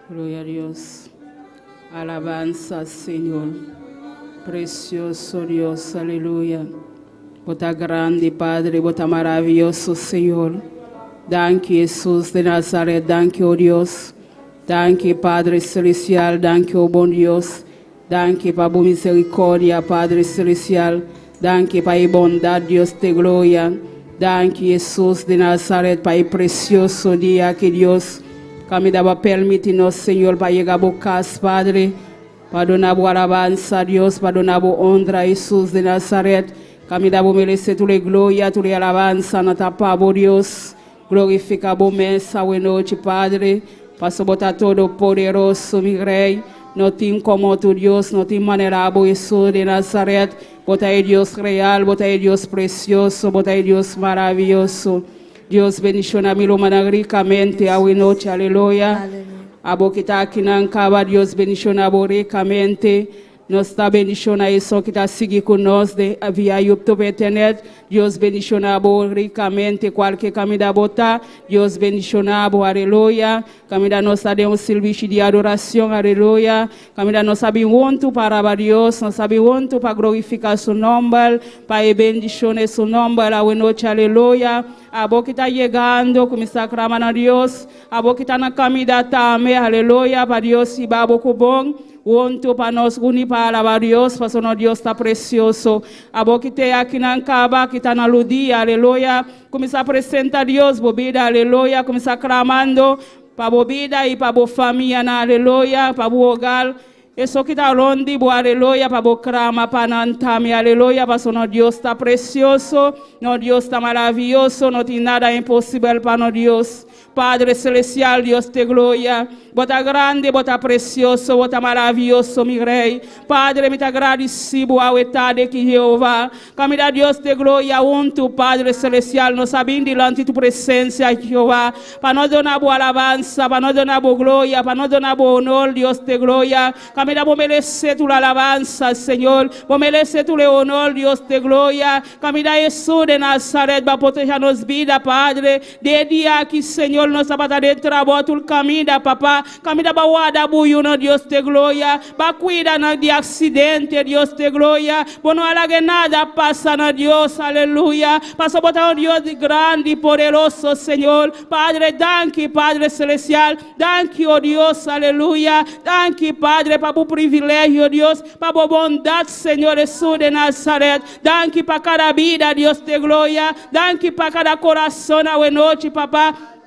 Gloria a Dios. Alabanza, Señor. Precioso Dios, aleluya. Bo ta grandi, Padre, Bo ta maravioso, Señor. Danki, Jesus di Nazaret. Danki, oh Dios. Danki, Padre Celestial. Danki, oh bon Dios. Danki pa bo misericordia, Padre Celestial. Danki pa e bondad, Dios di gloria. Danki, Jesus di Nazaret, pa e precioso dia cu Dios caminda a permiti nos, Señor, pa yega bo cas, Padre. Pa duna bo alabansa, Dios, pa duna bo honra, Jesus di Nazaret. Caminda bo merece tur gloria, tur alabansa, nan ta pa bo Dios. Glorifica bo mes anochi, Padre. Paso bo ta todopoderoso, mi Rey. No tin como tu Dios, no tin manera bo Jesus di Nazaret. Bo ta Dios real, bo ta Dios precioso, bo ta Dios maravioso. Dios bendiciona mi ruman ricamente anochi, aleluya. Aleluya. Abo cu ta aki nan caba, Dios bendiciona bo ricamente. Nos ta bendiciona esun cu ta sigui cu nos di via YouTube, internet. Dios bendiciona bo ricamente, cualkier caminda bo ta. Dios bendiciona bo, aleluya. Caminda nos ta den un servicio di adoracion, aleluya. Caminda nos ta hunto pa alaba Dios, nos ta hunto pa glorifica su nomber, pa bendiciona su nomber, anochi, aleluya. Abo cu ta yegando, cuminsa clama na Dios. Abo cu ta na caminda tambe, aleluya, pa Dios hiba bo cu bon. Hunto pa nos uni pa alaba Dios, pasobra Dios ta precioso. Abo cu ta aki nan caba, cu ta na rudia, aleluya. Cuminsa presenta Dios, bo bida, aleluya. Cuminsa clamando pa bo bida y pa bo famia, na aleluya, pa bo hogar. Esun cu ta rond di bo, aleluya, pa bo clama pa nan tambe, aleluya, pasobra Dios ta precioso, nos Dios ta maravioso, no tin nada imposibel pa nos Dios. Padre Celestial, Dios di gloria, Bo ta grandi, Bo ta precioso, Bo ta maravioso, mi Rey. Padre, mi ta agradecido awe tardi cu Jehova. Caminda Dios di gloria, hunto, Padre Celestial, nos a bin dilanti tu presencia, Jehova, pa nos duna bo alabansa, pa nos duna bo gloria, pa nos duna bo honor, Dios di gloria. Caminda bo merece tur alabansa, Señor. Bo merece tur honor, Dios di gloria. Caminda Jesus di Nazaret, pa protege nos bida, Padre. Di dia cu, Señor, nos tabata den trabou, tur caminda, Papa. Caminda b'a warda bo yiunan, Dios di gloria. B'a cuida nan di accidente, Dios di gloria. Bo no laga nada pasa nan, Dios, aleluya. Paso bo ta un Dios grandi, poderoso, Señor. Padre, danki, Padre Celestial. Danki, oh Dios, aleluya. Danki, Padre, pa e privilegio, Dios, pa e bondad, Señor Jesus di Nazaret. Danki pa cada bida, Dios di gloria. Danki pa cada curason anochi, Papa.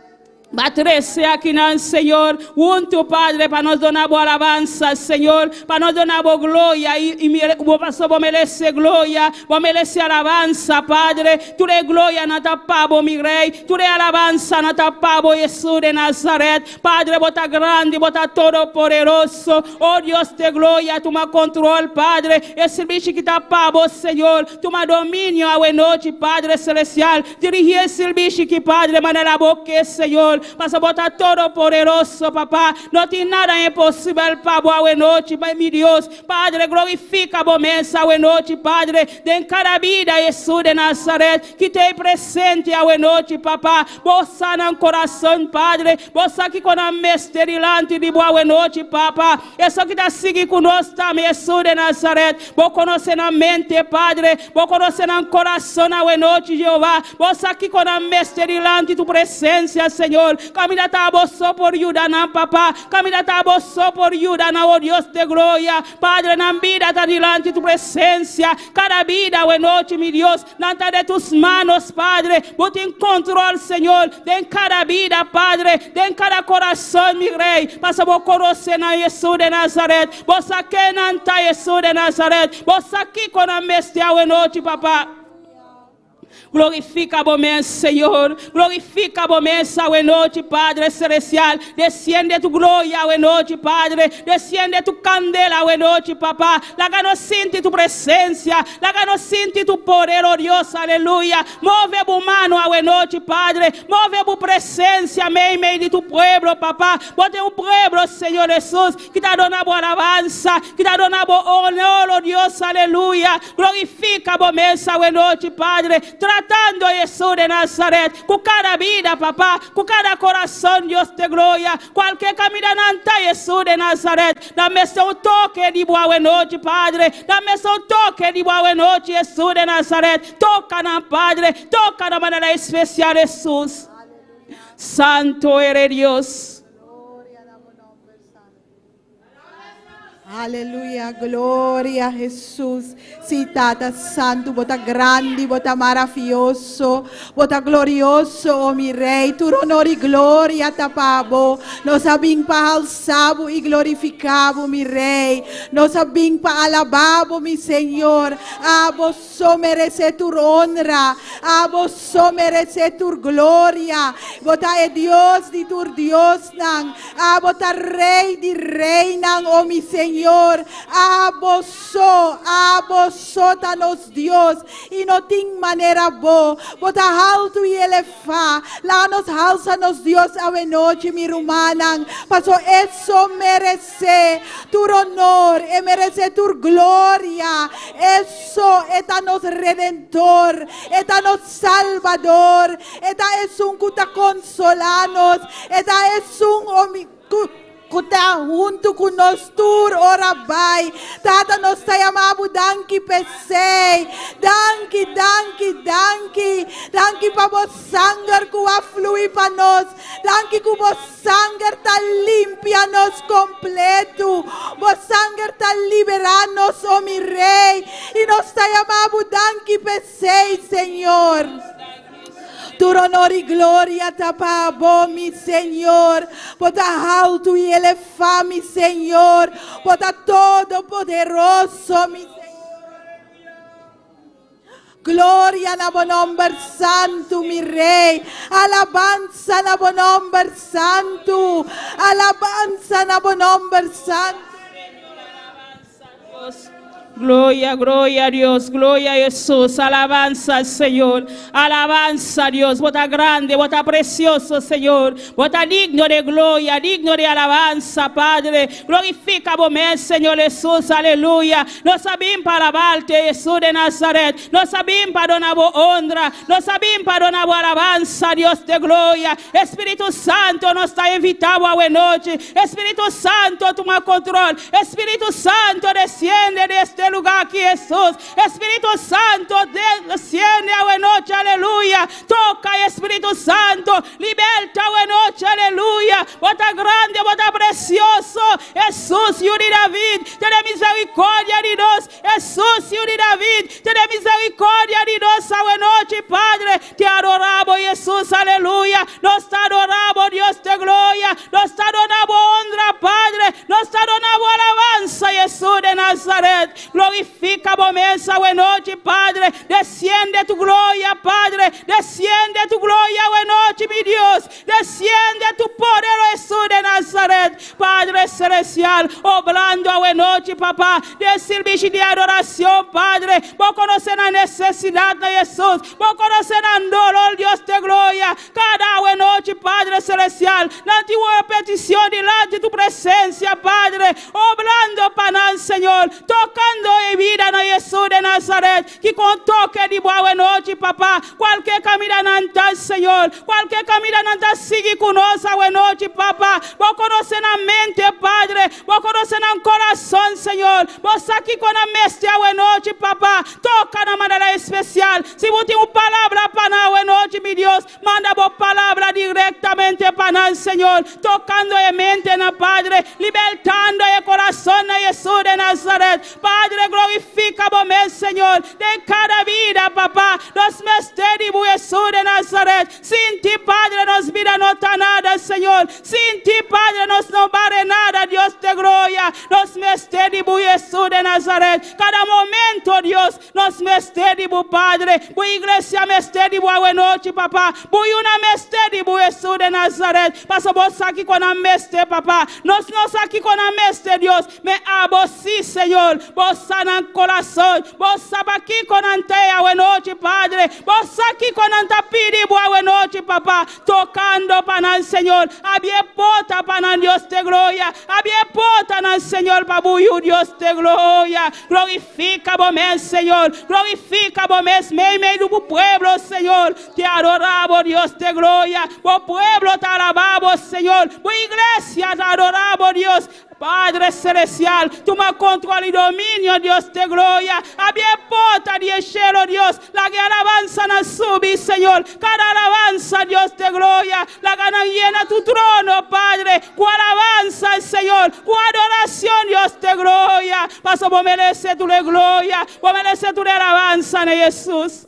B'a trece aki nan, Señor, hunto, Padre, pa nos duna bo alabansa, Señor, pa nos duna bo gloria y bo paso merece gloria, bo merece alabansa, Padre, tur gloria nan ta pa bo, mi Rey, tur alabansa nan ta pa bo, Jesus di Nazaret, Padre, bo ta grandi, bo ta todopoderoso, oh Dios di gloria, tuma control, Padre, e servicio cu ta pa bo, Señor, tuma dominio anochi, Padre Celestial, dirigi e servicio cu, Padre, manera bo kier, Señor, paso bo ta todopoderoso, Papa, no tin nada imposibel pa bo anochi, mi Dios, Padre, glorifica bo mes anochi, Padre, den cada bida, Jesus di Nazaret, cu ta presente anochi, Papa, bo sa nan curason, Padre, bo sa cu nan mester dilanti di bo anochi, Papa, esun cu ta sigui cu nos tambe, Jesus di Nazaret, bo conoce nan mente, Padre, bo conoce nan curason anochi, Jehova, bo sa cu nan mester dilanti tu presencia, Señor, caminda ta bo so por yuda nan, Papa, caminda ta bo so por yuda nan, oh Dios di gloria, Padre, nan bida ta dilanti tu presencia, cada bida, anochi, mi Dios, nan ta den tus manos, Padre, bo tin control, Señor, di cada bida, Padre, di cada curason, mi Rey, paso bo conoce nan Jesus di Nazaret, bo sa ken nan ta Jesus di Nazaret, bo sa kico nan mester anochi, Papa. Glorifica bo mes, Señor. Glorifica bo mes anochi, Padre Celestial. Desciende tu gloria anochi, Padre. Desciende tu candela anochi, Papa. Laga nos sinti tu presencia. Laga nos sinti tu poder, oh Dios, aleluya. Move bo man anochi, Padre. Move bo presencia, meimei di tu pueblo, Papa. Bo tin un pueblo, Señor Jesus, cu ta duna bo alabansa, cu ta duna bo honor, oh Dios, aleluya. Glorifica bo mes anochi, Padre. Tratando, Hesus di Nazaret, ku kada bida, Papa, ku kada kurason, Dios di gloria. Kualke kaminda nan ta, Hesus di Nazaret, nan mester un toke di bo anochi, Padre. Nan mester un toke di bo anochi, Hesus di Nazaret. Toka nan, Padre, toka di manera spesial, Hesus. Santu eres Dios. Aleluya, gloria na Hesus. Si Tata Santu, bo ta grandi, bo ta maravioso, bo ta glorioso, oh mi Rei, tur honor i gloria ta pa bo. Nos a bin pa alsa bo i glorifiká bo, mi Rei. Nos a bin pa alabá bo, mi Señor. Abo so meresé tur honra. Abo so meresé tur gloria. Bo ta e Dios di tur Diosnan. Abo ta Rei di reinan, oh mi Señor. Abo so ta nos Dios. I no tin manera bo. Bo ta haltu i elevá. Laga nos halsa nos Dios anochi, mi rumannan. Paso e so meresé tur honor, e meresé tur gloria. E so e ta nos Redentor, e ta nos Salbador, e ta esun ku ta konsolá nos, e ta esun omi ku ta huntu ku nos tur ora bai. Tata, nos ta yama bo danki p'esei. Danki, danki, danki. Danki pa bo sanger ku a flui pa nos. Danki ku bo sanger ta limpia nos kompleto. Bo sanger ta liberá nos, oh mi Rei. I nos ta yama bo danki p'esei, Señor. Tur honor i gloria ta pa bo, mi Señor. Bo ta haltu i elevá, mi Señor. Bo ta todopoderoso, mi Señor. Gloria na bo nòmber santu, mi Rei. Alabansa na bo nòmber santu. Alabansa na bo nòmber santu. Dios. Gloria, gloria a Dios, gloria a Jesús, alabanza al Señor, alabanza a Dios, bo ta grandi, bo ta presioso, Señor, bo ta digno di gloria, digno di alabansa, Padre, glorifiká bo mes, Señor Hesus, aleluya. Nos a bin pa alabá bo, Hesus di Nazaret, nos a bin pa duna bo honra, nos a bin pa duna bo alabansa, Dios di gloria. Spiritu Santu, nos ta invitá bo anochi. Spiritu Santu, tuma kontrol. Spiritu Santu, desendé den e lugá aki, Hesus. Spiritu Santu, desendé anochi, aleluya. Toka, Spiritu Santu, libertá anochi, aleluya. Bo ta grandi, bo ta presioso. Hesus, Yu di David, tene miserikòrdia di nos. Hesus, Yu di David, tene miserikòrdia di nos anochi, Padre. Te adoramos, Hesus, aleluya. Nos ta adorá, Dios di gloria. Nos ta duna honra, Padre. Nos ta duna alabansa, Hesus di Nazaret. Glorifiká bo mes anochi, Padre. Desendé tu gloria, Padre. Desendé tu gloria anochi, mi Dios. Desendé tu poder, Hesus di Nazaret. Padre Selestial, obrando anochi, Papa, den servisio di adorashon, Padre. Bo konosé e nesesidat di Hesus. Bo konosé e doló, Dios di gloria. Kada anochi, Padre Selestial, nan tin un petishon dilanti di tu presensia, Padre. Obrando pa nos, Señor. Tokando e bida na Hesus di Nazaret. Ku ku toke di bo anochi, Papa. Kualke kaminda nan ta, Señor. Kualke kaminda nan ta, sigui ku nos anochi, Papa. Bo konosé nan mente, Padre. Bo konosé nan kurason, Señor. Bo sa kiko nan mester anochi, Papa. Toka na manera spesial. Si bo tin un palabra pa nan anochi, mi Dios, manda bo palabra direktamente pa nos, Señor. Tokando e mente na Padre, libertando e kurason na Hesus di Nazaret. Padre, glorifiká bo mes, Señor. Den kada bida, Papa. Nos mester di Hesus di Nazaret. Sin ti, Padre, nos bida no ta nada, Señor. Sin ti, Padre, nos no bale nada, Dios di gloria. Nos mester di Hesus di Nazaret. Kada momento, Dios, nos mester di Padre. Bo iglesia mester di bo anochi, Papa. Bo yunan mester di Hesus di Nazaret. Paso bo sa kiko nan mester, Papa. Nos no sa kiko nan mester, Dios. Ma abo Abo sí, Señor. Bo sa nan kurason. Bo sa kiko nan tin awe nochi, Padre. Bo sa kiko nan ta pidi awe nochi, Papa. Tokando pa nan, Señor. Habri porta pa nan, Dios di gloria. Habri porta nan, Señor, pa Dios di gloria. Glorifiká bo mes, Señor. Glorifiká bo mes, meimei di pueblo, Señor. Te adoramos, Dios di gloria. Bo pueblo te alabamos, Señor. Bo iglesia te adoramos, Dios. Padre Celestial, tuma kontrol i dominio, Dios di gloria. Habri porta di shelu, Dios. Laga alabansanan subi, Señor. Kada alabansa, Dios di gloria. Laga nan yena tu trono, Padre. Ku alabansa, Señor. Ku adorashon, Dios di gloria. Paso bo meresé tur gloria. Bo meresé tur alabansa, Hesus.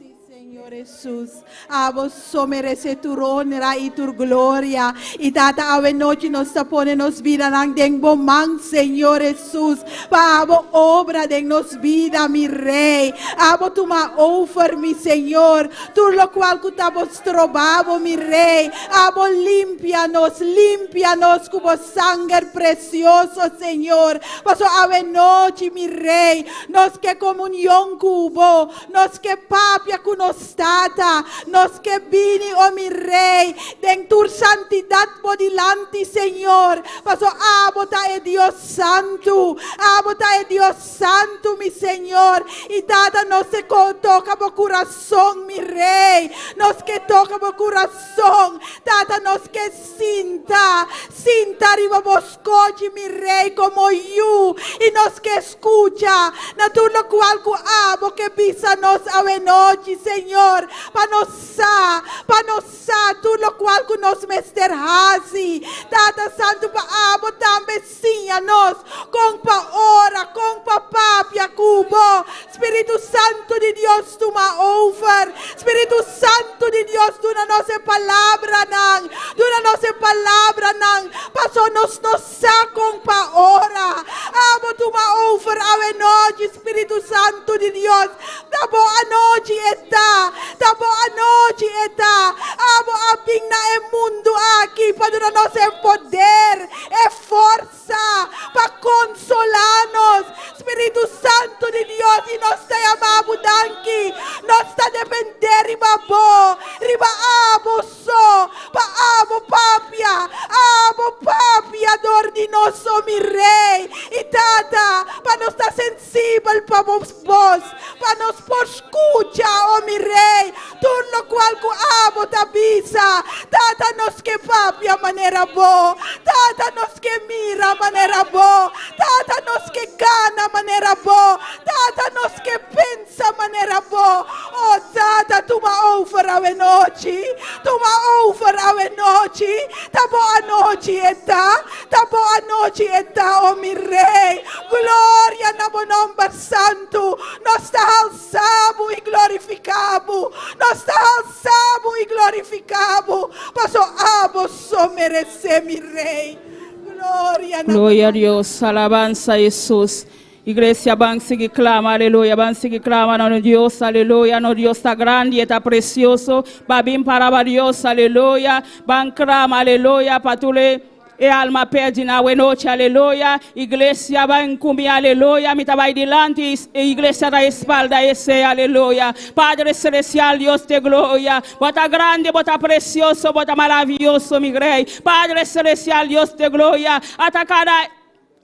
Señor Hesus, abo so meresé tur honra i tur gloria. I Tata, awe nochi nos ta pone nos bida den bo man, Señor Hesus. Pa abo obra den nos bida, mi Rei. Abo tuma over, mi Señor. Tur lokual ku ta stroba bo, mi Rei. Abo limpia nos, limpia nos ku bo sanger presioso, Señor. Paso awe nochi, mi Rei. Nos ke komunion ku bo, nos ke papia ku nos Tata, nos ke bini, o mi Rei, den tur santidat bo dilanti, Señor. Paso abo ta e Dios santu, abo ta e Dios santu, mi Señor. I Tata, nos ke toka bo kurason, mi Rei. Nos ke toka bo kurason. Tata, nos ke sinta, sinta riba bo skochi, mi Rei, komo yu. I nos ke skucha, na tur lokual ku abo ke bisa nos awe nochi, Señor, pa nos sa, pa nos sa tur lokual ku nos mester hasi. Tata Santu, pa abo tambe siña nos, kon pa ora, kon pa papia ku bo. Spiritu Santu di Dios tuma over. Spiritu Santu di Dios, duna nos e palabranan. Duna nos e palabranan. Paso nos no sa kon pa ora. Abo tuma over awe nochi, Spiritu Santu di Dios. Ta bo anochi e ta. Ta bo anochi e ta. Abo a bin na e mundu aki pa duna nos e poder, e forsa, pa konsolá nos. Spiritu Santu di Dios, i nos ta yama bo danki. Nos ta dependé riba bo, riba abo so, pa abo papia, abo papia dor di nos, o mi Rei. I Tata, pa nos ta sensibel pa bo bos, pa nos por skucha, o mi Rei, tur lokual ku abo ta bisa. Tata, nos ke papia manera bo. Tata, nos ke mira manera bo. Tata, nos ke kana manera bo. Tata, nos ke pensa manera bo. Oh, Tata, tuma over awe nochi. Tuma over awe nochi. Ta bo anochi e ta. Ta bo anochi e ta, oh mi Rei. Gloria na bo nòmber santu. Nos ta halsa bo i glorifiká bo. Nos ta halsa bo i glorifiká bo. Paso abo so meresé, mi Rei. Gloria na Gloria a Dios, alabansa Hesus. Iglesia, ban sigui klama, aleluya, ban sigui klama na Dios, aleluya, nos Dios ta grandi, ta presioso, ban bin para Dios, aleluya, ban klama, aleluya, pa tur e alma pèrdí na nochi, aleluya, iglesia ban ku mi, aleluya, mi ta bai dilanti, iglesia ta espalda esei, aleluya, Padre Selestial, Dios di gloria, bo ta grandi, bo ta presioso, bo ta maravioso, mi Rei, Padre Selestial, Dios di gloria, ata kada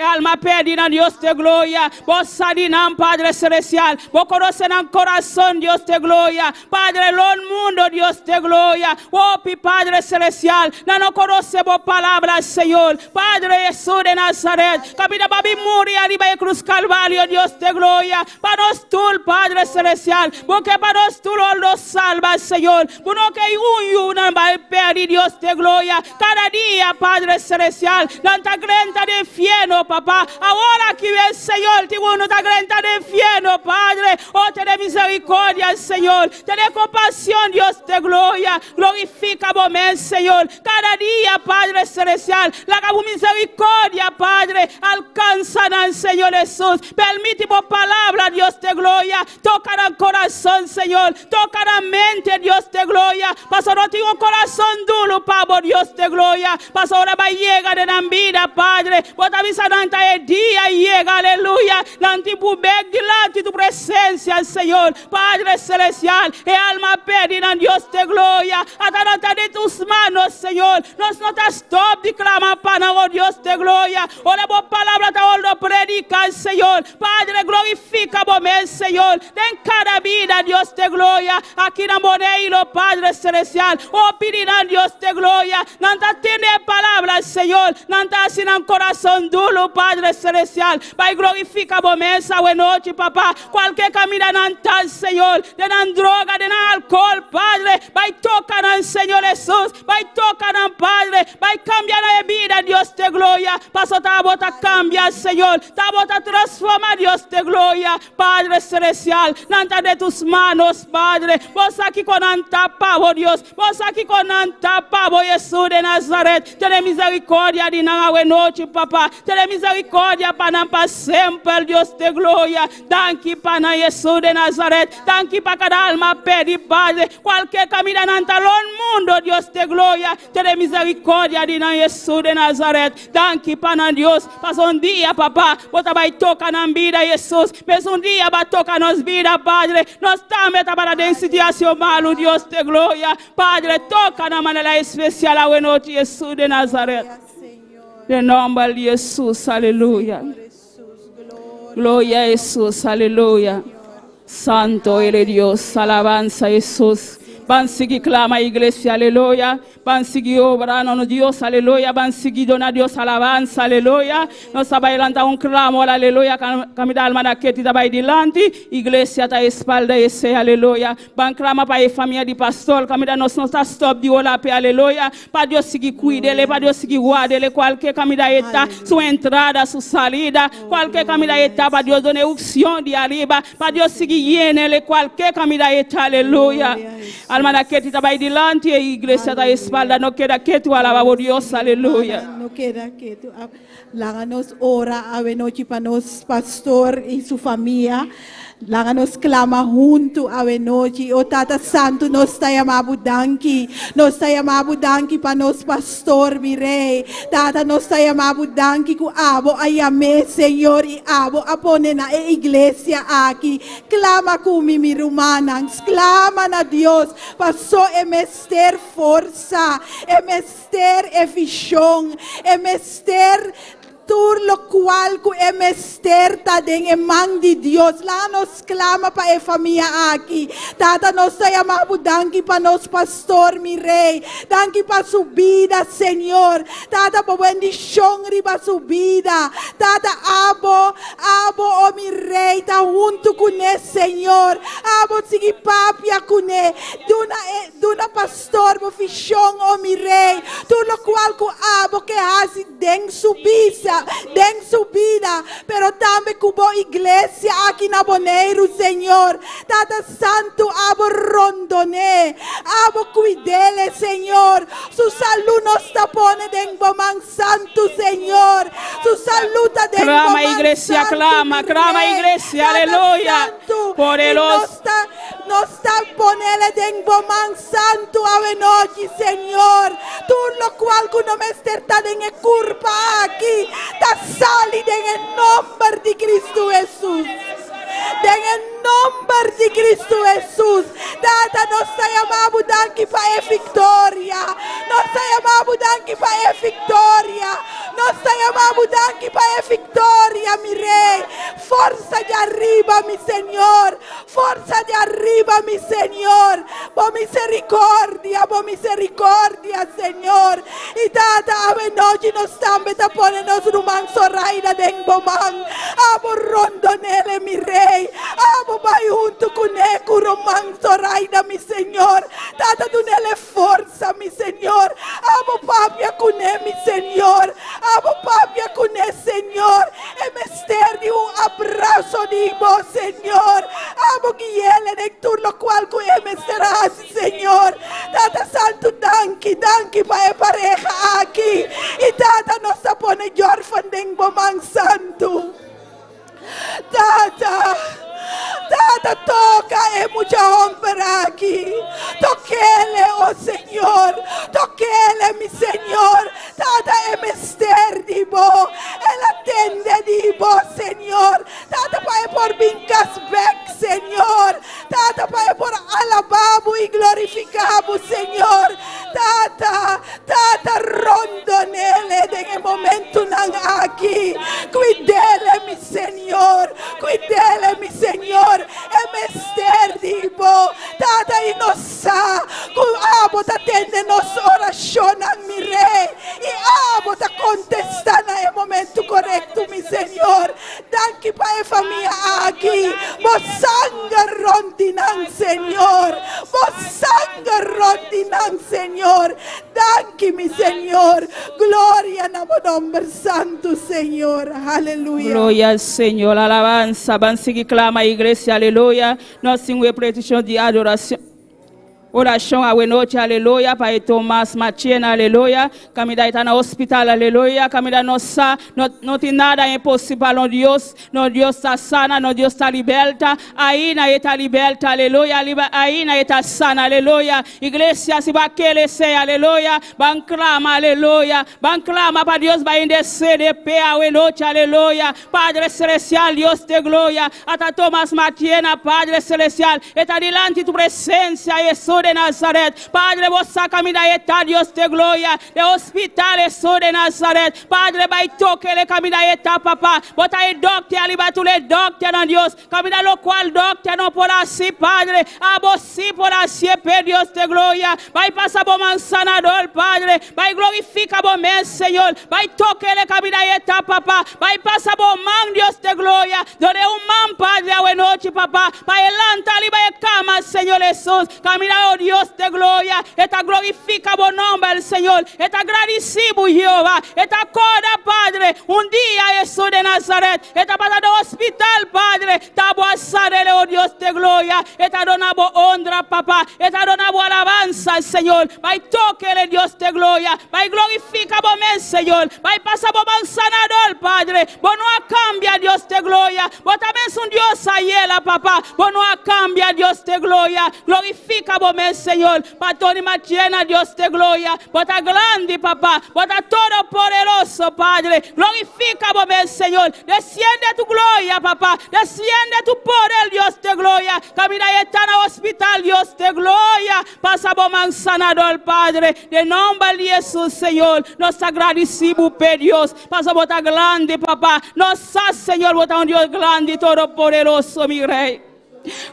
alma pèrdí na Dios di gloria. Bo sa di nan, Padre Selestial. Bo konosé nan kurason, Dios di gloria. Padre, rònt mundu, Dios di gloria. Hopi, Padre Selestial. Nan no konosé bo palabra, Señor. Padre Hesus di Nazaret. Kaminda b'a bin muri ariba e krus Kalvario, Dios di gloria. Pa nos tur, Padre Selestial. Pasobra pa nos tur nos salba, Señor. Bo no ke un yu nan bai pèrdí, Dios di gloria. Kada dia, Padre Selestial. Nan ta drenta den fièrnu, Papa. Awor aki, Señor, tin un ta drenta den fièrnu, Padre. Oh, tene miserikòrdia, Señor. Tene kompashon, Dios di gloria. Glorifiká bo mes, Señor. Kada dia, Padre Selestial. Laga miserikòrdia, Padre. Alkansá nan, Señor Hesus. Permití bo palabra, Dios di gloria. Toka nan kurason, Señor. Toka nan mente, Dios di gloria. Paso no tin un kurason duru, pa Dios di gloria. Paso ora bai yega den nan bida, Padre. Bo ta bisa lanta e dia yega, aleluya. Nan tin ku bek dilanti tu presensia, Señor. Padre Celestial, e alma perdí nan Dios de gloria. Ata nan ta den tus manos, Señor. Nos no ta stop di clama pa nan, oh Dios de gloria. Ora bo palabra ta wordo predica, Señor. Padre, glorifica bo mes, Señor. Den cada bida, Dios de gloria. Aki na Boneiru, Padre Celestial. Oh, pidi nan Dios de gloria. Nan ta tende palabra, Señor. Nan ta hasi nan corazon duro, Padre Celestial. Bay glorifica bo mes awe nochi, Papa. Cualke caminda nan ta, Señor. Den nan droga, den nan alcohol, Padre. Bay toca nan, Señor Jesus. Bay toca nan, Padre. Bay cambia nan bida, Dios de gloria. Paso ta bo ta cambia, Señor. Ta bo ta transforma, Dios de gloria. Padre Celestial, nan ta den tus manos, Padre. Bo sa kico nan ta pa bo, Dios. Bo sa kico nan ta pa bo, Jesus de Nazaret. Tene misericordia di nan awe nochi, Papa. Tene misericordia pa nan pa semper, Dios de gloria. Danki pa nan, Jesus de Nazaret. Danki pa cada alma perdi, Padre. Cualke caminda nan ta rond mundo, Dios de gloria. Tene misericordia di nan, Jesus de Nazaret. Danki pa nan, Dios. Pasa un dia, Papa. Bo ta bay toca nan bida, Jesus. Mes un dia bay toca nos bida, Padre. Nos tambe tabata den situacion malo, Dios de gloria. Padre, toca na manera especial awe nochi, Jesus de Nazaret. Den nomber di Jesus, aleluya. Gloria a Jesus, aleluya. Santo eres Dios, alabanza a Jesus. Ban sigui clama iglesia, aleluya. Ban sigui obra, no Dios, aleluya. Ban sigui duna Dios alabanza, aleluya. Nos ta lanta un clamor, aleluya. Caminda alma na keti ta bay dilanti. Iglesia ta espalda esey, aleluya. Ban clama pa e famia di pastor. Caminda nos no ta stop di ora pe, aleluya. Pa Dios sigui cuid'e, pa Dios sigui ward'e, cualke caminda e ta, su entrada, su salida, cualke caminda e ta, pa Dios duna uncion di ariba, pa Dios sigui yen'e, cualke caminda e ta, aleluya. Alma na keti ta bay dilanti, e iglesia ta espalda, no keda keto, alaba Dios, aleluya. No keda keto. Laga nos ora awe nochi pa nos pastor y su famia. Laga nos clama hunto awe nochi. O Tata Santo, nos ta yama bo danki. Nos ta yama bo danki pa nos pastor, mi rey. Tata, nos ta yama bo danki ku abo a yam'e, Señor, y abo a pone na e iglesia aki. Clama cu mi, mi rumannan. Clama na Dios. Paso e mester forsa, e mester e vision, e mester tur locual cu e mester ta den e man di Dios. Laga nos clama pa e famia aki. Tata, nos ta yama bo danki pa nos pastor, mi rey. Danki pa su bida, Señor. Tata, pa bendicion riba su bida. Tata, abo, abo, o mi rey, ta hunto cune, Señor. Abo sigui papia cune. Duna, duna pastor bo vision, o mi rey. Tur locual cu abo ke hasi den su bida, den su bida, pero tambe cu bo iglesia aki na Boneiru, Señor. Tata Santo, abo rondon'e, abo cuid'e, Señor. Su salud nos ta pone den bo man santo, Señor. Su salud ta den Clama, bo man iglesia, santo, clama, mi clama, rey. Iglesia, Tata aleluya. Santo, Poderoso. y nos ta ponele den bo man santo awe nochi, Señor. Tur locual cu no mester ta den e curpa aki, ta sali den e nomber di Cristo Jesus. Den e nomber di Cristo Jesus. Tata, nos ta yama bo danki pa e victoria. Nos ta yama bo danki pa e victoria. Nos ta yama bo danki pa e victoria, mi rey. Forsa di ariba, mi Señor. Forsa di ariba, mi Señor. Bo misericordia, bo misericordia, Señor. Y tata, awe nochi nos tambe ta pone nos ruman Zoraida den bo man. Abo rondon'e, mi rey. Abo bay hunto cune cu ruman Zoraida, mi Señor. Tata, dun'e forsa, mi Señor. Abo papia cune, mi Señor. Abo papia cune, Señor. E mester di un abraso di bo, Señor. Abo gui'e den tur locual cu e mester hasi, Señor. Tata Santo, danki, danki pa e pareha aki. Y tata, nos ta pone Jorfan den bo man santo. Tata, tata, toca e mucha homber aki. Toc'e, oh Señor. Toc'e, mi Señor. Tata e mester di bo. El a tende di bo, Señor. Tata pa e por bin kas bèk, Señor. Tata pa e por alabá bo i glorifiká bo, Señor. Tata, Tata rondon'ele den e momentunan aki. Kuid'ele, mi Señor. Kuid'ele, mi Señor. E mester di bo, Tata, i nos sa ku abo ta tende nos orashonnan, mi Rei, i abo ta kontestá na e momentu korekto, mi Señor. Danki pa e famia aki. Bo sanger rond di nan, Señor. Bo sanger rond di nan, Señor. Danki, mi Señor. Gloria na bo nomber santu, Señor. Aleluya. Gloria al Señor, alabanza. Ban sigui clama, iglesia, aleluya. Nos tin un peticion di adoracion. Oracion awe nochi, aleluya, pa e Thomas Machena, aleluya. Caminda e ta na hospital, aleluya. Caminda no sa, no, no tin nada imposible pa nos Dios. Nos Dios ta sana, nos Dios ta liberta. Ainda e ta liberta, aleluya. Ainda e ta sana, aleluya. Iglesia, si bo kere esey, aleluya. Ban clama, aleluya. Ban clama pa Dios, bay intercede p'e awe nochi, aleluya. Padre Celestial, Dios de gloria, ata Thomas Matiena, Padre Celestial, e ta dilanti tu presencia, Jesus de Nazaret. Padre, bo sa caminda e ta, Dios de gloria, den hospital, Jesus de Nazaret. Padre, bay toca e caminda e ta, Papa. Bo ta e dokter, ariba tur e dokternan, Dios. Caminda locual dokter no por haci, Padre. Abo si por haci, pe Dios de gloria. Bay pasa bo man sanador, Padre. Bay glorifica bo mes, Señor. Bay toca e caminda e ta, Papa. Bay pasa bo man, Dios de gloria. Dun'e un man, Padre, awe nochi, Papa. Pa e lanta riba e cama, Señor Jesus. Camina, oh Dios de gloria. E ta glorifica bo nomber, Señor. E ta gradici bo, Jehová. E ta corda, Padre. Un dia, Jesus de Nazaret. E tabata den hospital, Padre. Ta bo a san'e, oh Dios de gloria. E ta duna bo honra, Papa. E ta duna bo alabansa, Señor. Bay toca e, Dios de gloria. Bay glorifica bo mes, Señor. Bay pasa bo man sanador, Padre. Bo no a cambia, Dios de gloria. Bo ta un Dios ayera, Papa. Bo no a cambia, Dios de gloria. Glorifica bo mes, Señor. Pa Tony Matiena, Dios de gloria. Bo ta grandi, Papa. Bo ta todopoderoso, Padre. Glorifica bo mes, Señor. Desciende tu gloria, Papa. Desciende tu poder, Dios de gloria. Caminda e ta na hospital, Dios de gloria. Pasa bo man sanador, Padre. Den nomber di Jesus, Señor. Nos ta gradici bo, Dios. Pasa bo ta grandi, Papa. Nos sa, Señor, bo ta un Dios grandi, todopoderoso, mi Rey.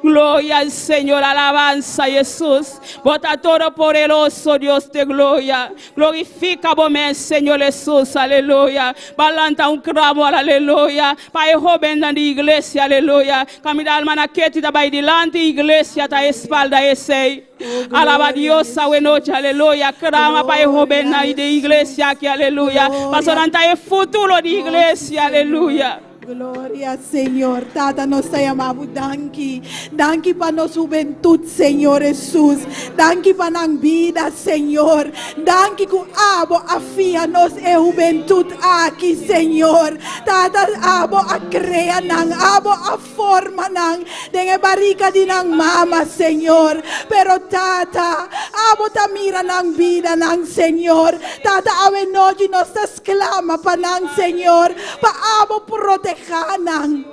Gloria al Señor, alabanza Jesús. Bo ta todopoderoso, Dios de gloria. Glorifica bo mes, Señor Jesús, aleluya. Ban lanta un clamor, aleluya. Pa e hoben di iglesia, aleluya. Caminda hermana Ketty ta bay dilanti, iglesia ta espalda esey. Alaba Dios, awe nochi, aleluya. Clama pa e hoben di iglesia aki, aleluya. Pasobra nan ta e futuro di iglesia, aleluya. Gloria, Señor. Tata, nos ta yama bo danki. Danki pa nos hubentud, Señor Jesus. Danki pa nan bida, Señor. Danki ku abo a fia nos e hubentud aki, Señor. Tata, abo a crea nan, abo a forma nan, den e barrica di nan mama, Señor. Pero Tata, abo ta mira nan bida nan, Señor. Tata, awe nochi nos ta clama pa nan, Señor, pa abo proteja nan.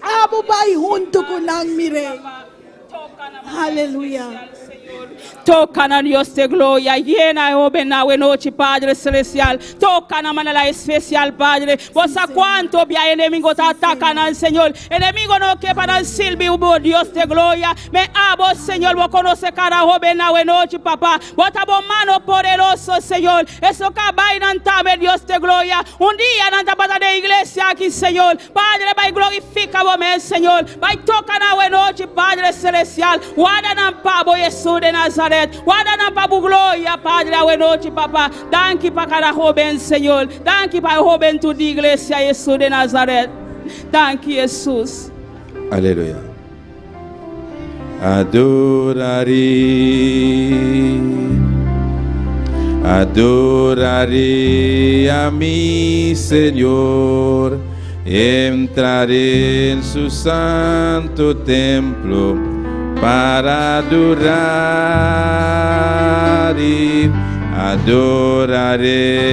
Abo bay hunto cu nan, mi Rey. Aleluya. Toca na Dios de gloria, llena hoben awe nochi, Padre Celestial. Toca na manera especial, Padre. Bo sa cuanto bia enemigo ta ataca nan, Señor. Enemigo no kier pa nan sirbi, oh Dios de gloria. Ma abo, Señor, bo conoce cada hoben awe nochi, Papa. Bota bo mano poderoso, Señor. Eso cabay nan tame, Dios de gloria. Un dia nan tabata den iglesia aki, Señor. Padre, bay glorifica bo mes, Señor. Bay toca na awe nochi, Padre Celestial. Warda nan pa bo, Jesus de Nazaret. Warda nan pa bo gloria, Padre, awe nochi, Papa. Danki pa cada hoben, Señor. Danki pa e hubentud di iglesia, Jesus de Nazaret. Danki, Jesus. Aleluya. Adoraré, adoraré a mi Señor, entraré en su santo templo para adorar. Adoraré,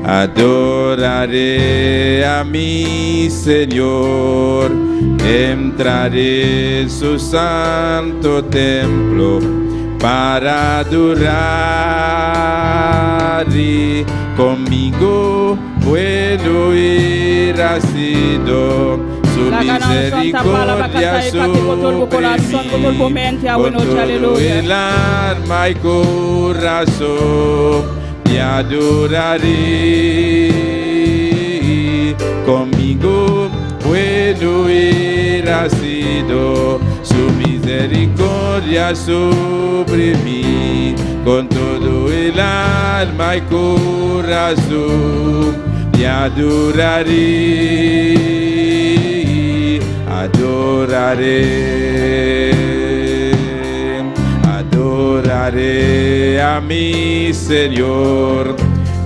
adoraré a mi Señor, entraré en su santo templo para adorar y conmigo bueno hubiera sido su Laga nos santa palabra misericordia kata e kate kotol bo sobre corazón, kotol bo mí, mente, con awe noche, todo aleluya. el alma y corazón te adoraré. Conmigo bueno hubiera sido su misericordia sobre mí, con todo el alma y corazón te adoraré, adoraré, adoraré a mi Señor,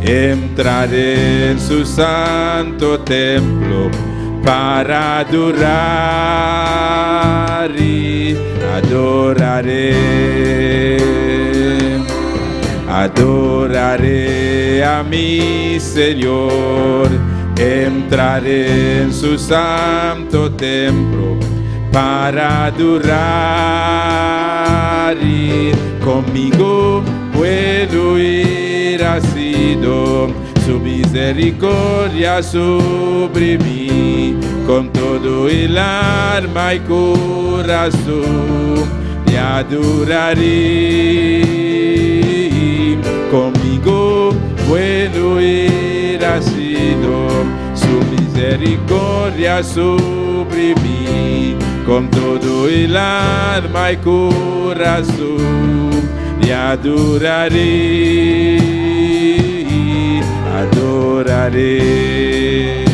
entraré en su santo templo para adorar y adoraré. Adoraré a mi Señor, entraré en su santo templo para adorar y conmigo bueno hubiera sido su misericordia sobre mí, con todo el alma y corazón te adoraré. Conmigo bueno hubiera sido su misericordia sobre mí, con todo el alma y corazón te adoraré, adoraré.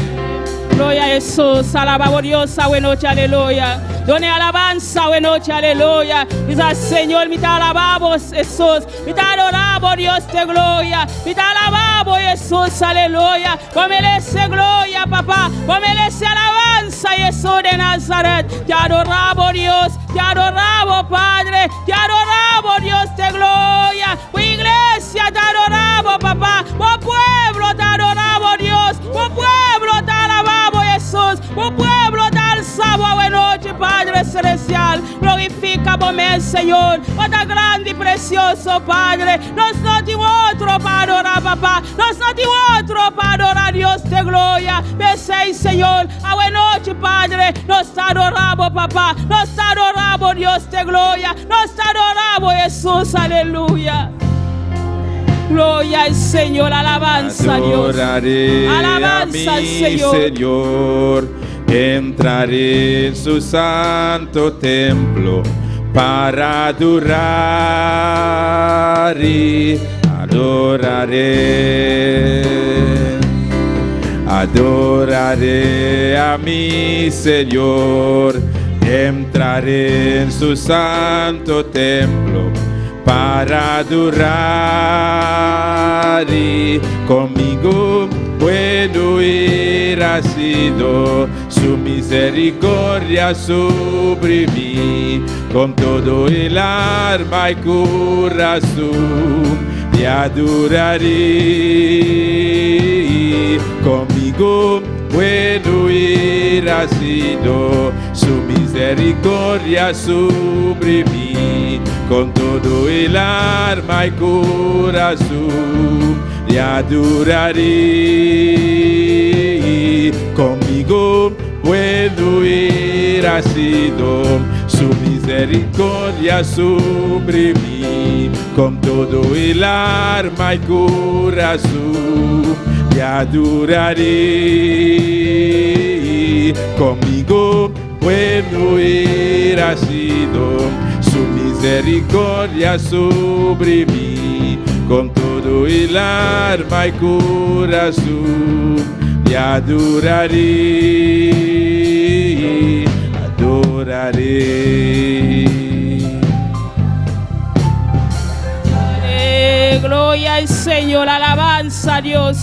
Gloria a Jesús, alabamos Dios, awe noche, aleluya. Done alabanza, awe noche, aleluya. Dice, Señor, mi te alabamos, Jesús. Mi te adoramos, Dios de gloria. Mi te alabamos, Jesús, aleluya. Bo merece gloria, papá. Bo merece alabanza, Jesús de Nazaret. Te adoramos, Dios. Te adoramos, Padre. Te adoramos, Dios de gloria. Tu iglesia te adoramos, papá. Tu pueblo te adoramos, Dios. Tu pueblo te alabamos, Jesús. Tu pueblo te alzamos, awe noche, Padre Celestial. Glorifica bo mes, Señor. Bo ta grandi y precioso, Padre. Nos no tin otro pa adora, papá. Nos no tin otro pa adora, Dios de gloria. P'esey, Señor. Awe noche, Padre. Nos ta adoramos, papá. Nos ta adoramos, Dios de gloria. Nos ta adoramos, Jesús. Aleluya. Gloria al Señor, alabanza a Dios. Adoraré a Alabanza al mi Señor. Señor, entraré en su santo templo para adorar y adoraré. Adoraré a mi Señor, entraré en su santo templo para adorar y conmigo bueno hubiera sido su misericordia sobre mí, con todo el alma y corazón te adoraré. Conmigo bueno hubiera sido su misericordia sobre mí, con todo el alma y corazón te adoraré. Conmigo bueno hubiera sido su misericordia sobre mí, con todo el alma y corazón te adoraré. Conmigo bueno hubiera sido su misericordia sobre mí, con todo el alma y corazón te adoraré, adoraré. Gloria al Señor, alabanza a Dios,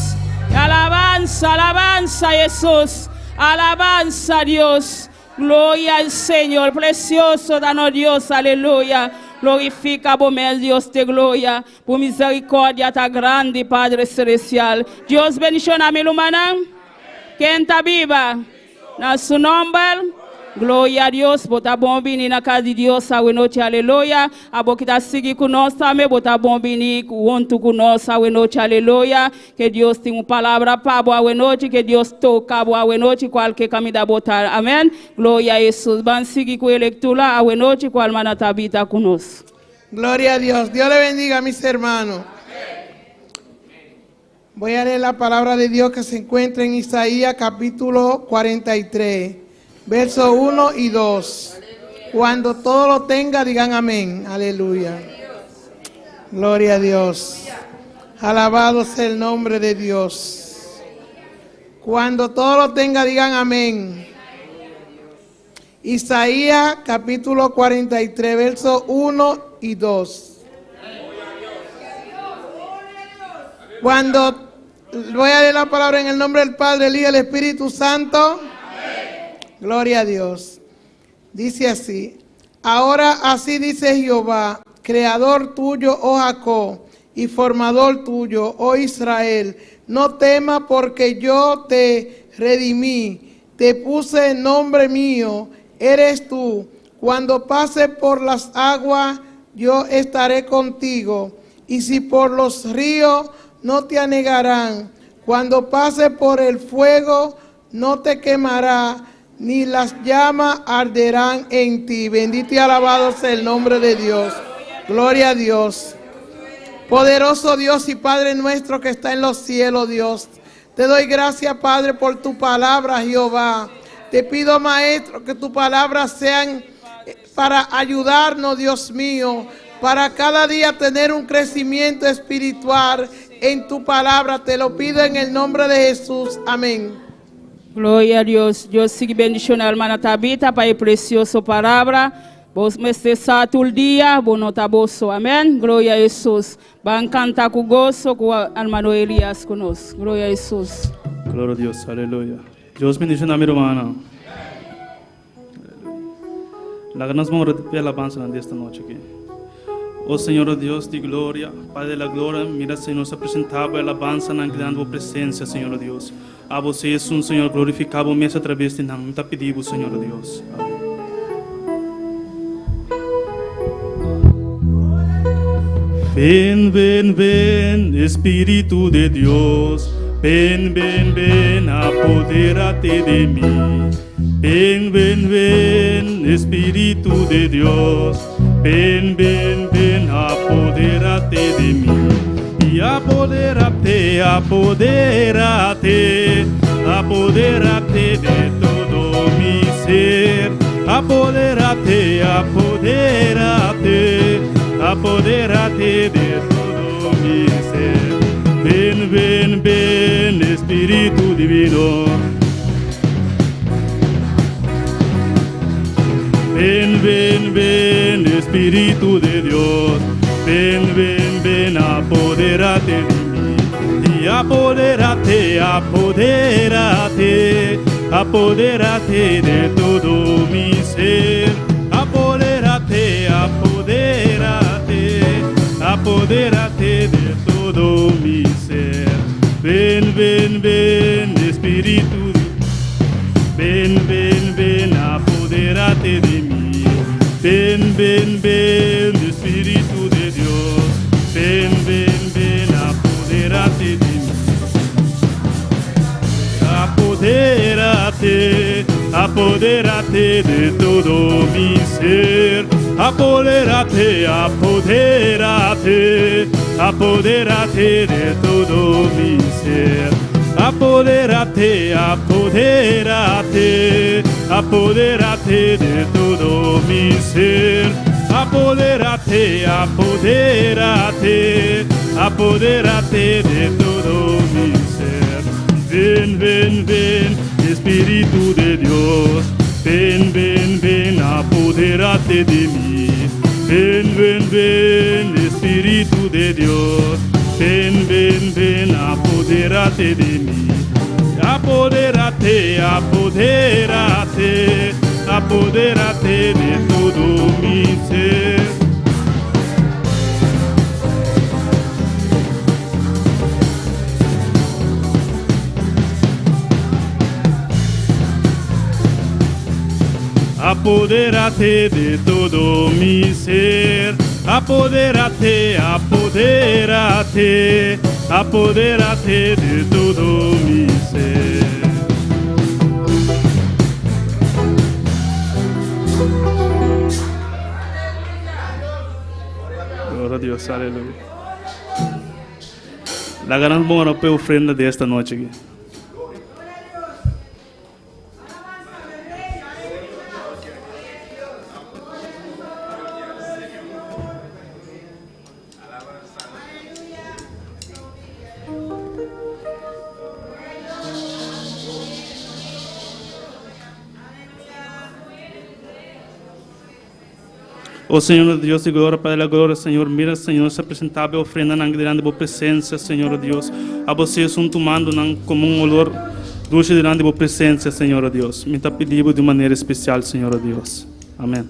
alabanza, alabanza a Jesús, alabanza a Dios, gloria al Señor, precioso danos Dios, aleluya. Glorifica bo mes Dios di gloria. Bo misericordia ta grandi, Padre Celestial. Dios bendiciona mi rumannan. Ken ta biba? Na su nomber. Gloria na Dios, bo ta bon bini na cas di Dios, awe nochi, aleluya. Abo cu ta sigui cu nos tambe, bo ta bon bini hunto cu nos, awe nochi, aleluya. Cu Dios tin un palabra pa bo awe nochi, cu Dios toca bo awe nochi, cualke caminda bo ta. Amen. Gloria na Jesus. Ban sigui cu e lectura awe nochi, cu ruman Tabita cu nos. Gloria a Dios. Dios le bendiga, mis hermanos. Voy a leer la palabra de Dios que se encuentra en Isaías capítulo 43, versos 1 y 2. Cuando todo lo tenga, digan amén. Aleluya. Gloria a Dios. Alabado sea el nombre de Dios. Cuando todo lo tenga, digan amén. Isaías capítulo 43, versos 1 y 2. Cuando voy a leer la palabra en el nombre del Padre, el Hijo y el Espíritu Santo. Gloria a Dios. Dice así: Ahora así dice Jehová, creador tuyo, oh Jacob, y formador tuyo, oh Israel. No temas porque yo te redimí, te puse en nombre mío, eres tú. Cuando pase por las aguas, yo estaré contigo. Y si por los ríos, no te anegarán. Cuando pase por el fuego, no te quemará, ni las llamas arderán en ti. Bendito y alabado sea el nombre de Dios. Gloria a Dios. Poderoso Dios y Padre nuestro que está en los cielos, Dios. Te doy gracias, Padre, por tu palabra, Jehová. Te pido, Maestro, que tu palabra sean para ayudarnos, Dios mío, para cada día tener un crecimiento espiritual en tu palabra. Te lo pido en el nombre de Jesús. Amén. Gloria na Dios. Dios sigui bendiciona ruman Tabita pa e precioso palabra. Bo mester sa tur dia, bo no ta bo so. Amen. Gloria na Jesus. Ban canta cu goso cu ruman Elias cu nos. Gloria na Jesus. Gloria na Dios, aleluya. Dios bendiciona mi rumannan. Laga nos ban pa alabansa esta nochi aki. Oh Señor Dios di gloria, Padre de la gloria, mira, Señor, nos ta presenta alabansa na grandi presencia, Señor Dios. Abo sea un Señor glorifica mes atraves di nan. Ta pidi, Señor Dios. Amén. Ven, ven, ven, Espíritu de Dios. Ven, ven, ven, apodérate de mí. Ven, ven, ven, Espíritu de Dios. Ven, ven, ven, apodérate de mí. Y apodérate, apodérate, apodérate de todo mi ser. Apodérate, apodérate, apodérate de todo mi ser. Ven, ven, ven, Espíritu Divino. Ven, ven, ven, Espíritu de Dios. Ven, ven, ven, apodérate de mí. Y apodérate, apodérate, apodérate de todo mi ser. Apodérate, apodérate, apodérate de todo mi ser. Ven, ven, ven, Espíritu. Ven, ven, ven, apodérate de mí. Ven, ven, ven, Espíritu de Dios. Ven, ven, ven, apodérate de mí. Apodérate, apodérate de todo mi ser. Apodérate, apodérate, apodérate de todo mi ser. Apodérate, apodérate, apodérate de todo mi ser. Apodérate, apodérate, apodérate de todo mi ser. Ven, ven, ven, Espíritu de Dios. Ven, ven, ven, apodérate de mí. Ven, ven, ven, Espíritu de Dios. Ven, ven, ven, apodérate de mí. Apodérate, apodérate, apodérate de todo mi ser. Apodérate de todo mi ser. Apodérate, apodérate, apodérate de todo mi ser. Gloria a Dios, aleluya. Laga nos bon pa e ofrenda di esta nochi aki. Oh Señor Dios di gloria, Padre di gloria, Señor, mira, Señor, nos ta presentá e ofrendanan dilanti di Bo presensia, Señor Dios. Abo sea esun tumando nan komo un olor dushi dilanti di Bo presensia, Señor Dios. Mi ta pidi Bo di un manera spesial, Señor Dios. Amèn.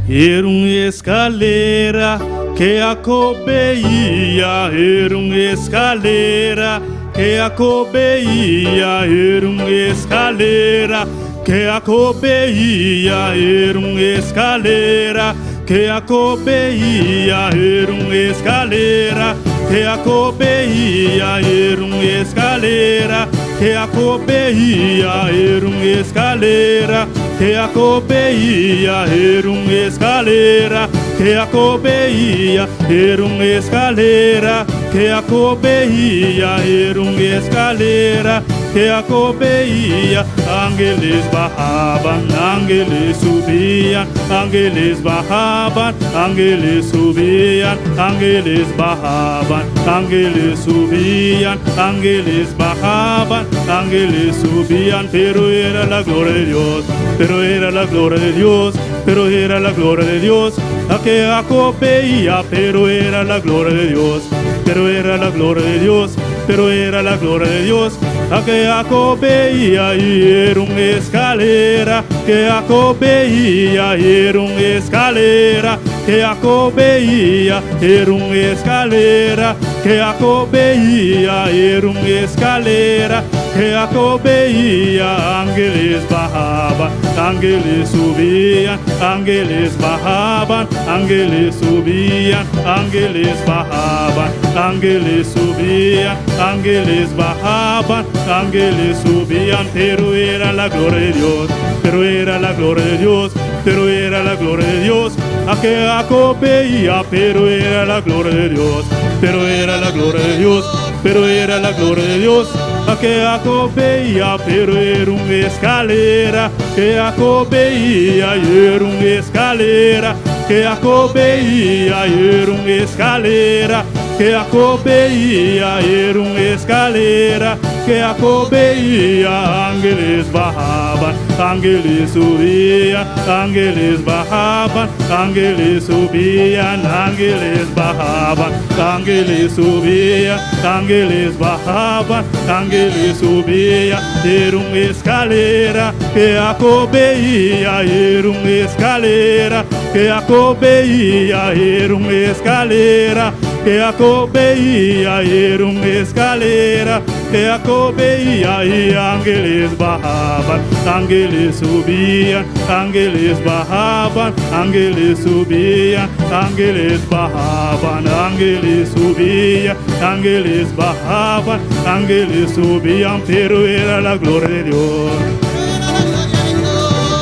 Era un eskalera ke Jacob veía, era un eskalera ke Jacob veía, era un eskalera ke Jacob veía, era un eskalera ke Jacob veía, era un eskalera ke Jacob veía, era un eskalera ke Jacob veía, era un eskalera ke Jacob veía, era un eskalera ke Jacob veía, era un eskalera ke Jacob veía, era un eskalera ke Jacob veía, ángeles bajaban, ángeles subían, ángeles bajaban, ángeles subían, ángeles bajaban, ángeles subían, ángeles bajaban, ángeles subían, pero era la gloria de Dios, pero era la gloria de Dios, pero era la gloria de Dios, la que Jacob veía, pero era la gloria de Dios, pero era la gloria de Dios, pero era la gloria de Dios, la que Jacob veía y era una escalera, que Jacob veía y era una escalera, que Jacob veía, era una escalera, que Jacob veía, era una escalera, que Jacob veía, ángeles bajaban, ángeles subían, ángeles bajaban, ángeles subían, ángeles bajaban, ángeles subían, ángeles bajaban, ángeles subían, pero era la gloria de Dios, pero era la gloria de Dios, pero era la gloria de Dios, a que Jacob veía, pero era la gloria de Dios, pero era la gloria de Dios, pero era la gloria de Dios, a que Jacob veía, pero era una escalera, que Jacob veía, y era una escalera, que Jacob veía, y era una escalera, que Jacob veía, era una escalera, que Jacob veía, ángeles bajaban, ángeles subían, ángeles bajaban, ángeles subían, ángeles bajaban, ángeles subían, ángeles bajaban, ángeles subían, era una escalera que Jacob veía, era una escalera que Jacob veía, era una escalera que Jacob veía, era una escalera que Jacob veía y ángeles bajaban, ángeles subían, ángeles bajaban, ángeles subían, ángeles bajaban, ángeles subían, ángeles bajaban, ángeles subían, pero era la gloria de Dios.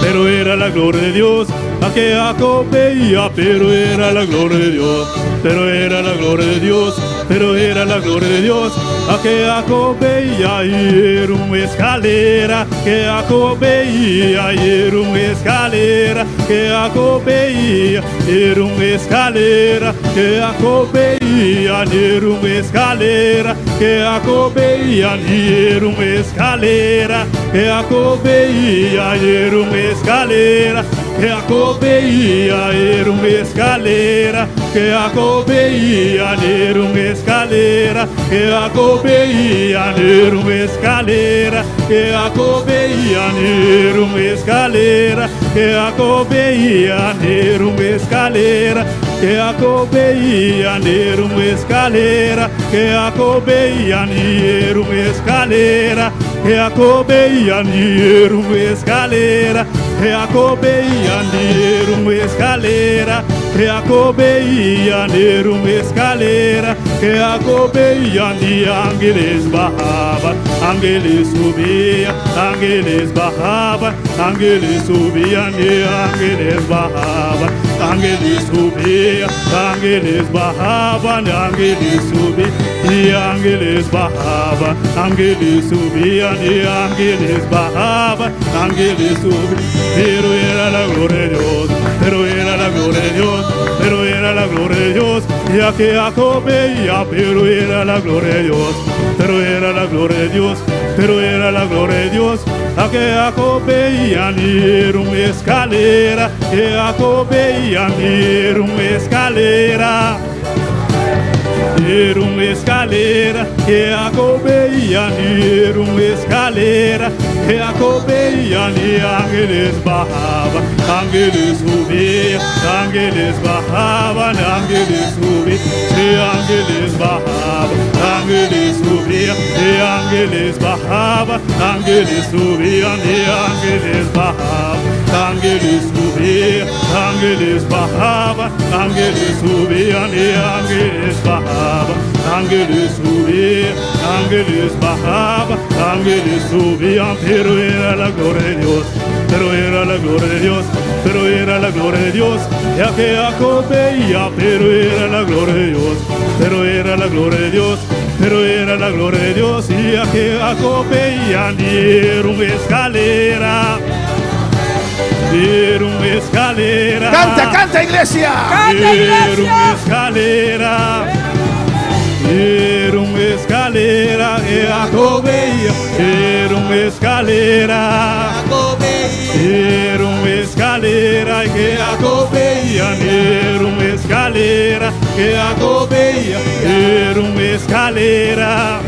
Pero era la gloria de Dios, la que Jacob veía, pero era la gloria de Dios, pero era la gloria de Dios, pero era la gloria de Dios, la que Jacob veía y era una escalera, que Jacob veía y era una escalera, que Jacob veía, era una escalera, que Jacob veía, era una escalera, que Jacob veía, y era una escalera, que Jacob veía, era una escalera, que Jacob veía, era una escalera, que Jacob veía, era una escalera, que Jacob veía, era una escalera, que Jacob veía, era una escalera, que Jacob veía, era una escalera, Que Jacob veía era una escalera, que Jacob veía era una escalera, que Jacob veía era una escalera, que Jacob veía era una escalera, que Jacob veía era una escalera, que Jacob veía y ángeles bajaban, ángeles subían, ángeles bajaban, ángeles subían y ángeles bajaban, ángeles subían, ángeles bajaban, ángeles subían y ángeles bajaban, ángeles subían y ángeles bajaban, ángeles subían, pero era la gloria de Dios, pero era la gloria de Dios, pero era la gloria de Dios, ya que Jacob veía, pero era la gloria de Dios, pero era la gloria de Dios, pero era la gloria de Dios, a que Jacob veía era una escalera, que Jacob veía era una escalera. Era una escalera que Jacob veía, era una escalera que Jacob veía, y ángeles bajaban, ángeles subían, ángeles bajaban, ángeles subían, y ángeles bajaban, ángeles subían, y ángeles bajaban, ángeles subían, y ángeles bajaban, ángeles subían, ángeles bajaban, ángeles subían, y ángeles bajaban, ángeles subían, ángeles bajaban, ángeles subían, pero era la gloria de Dios, pero era la gloria de Dios, pero era la gloria de Dios, ya que Jacob veía, pero era la gloria de Dios, pero era la gloria de Dios, pero era la gloria de Dios, y ya que Jacob veía, era una escalera, era una escalera. Canta, canta, iglesia. Canta, Era iglesia. una escalera, era una escalera, que Jacob veía, era una escalera, era una escalera, que Jacob veía, era una escalera, que Jacob veía, era una escalera.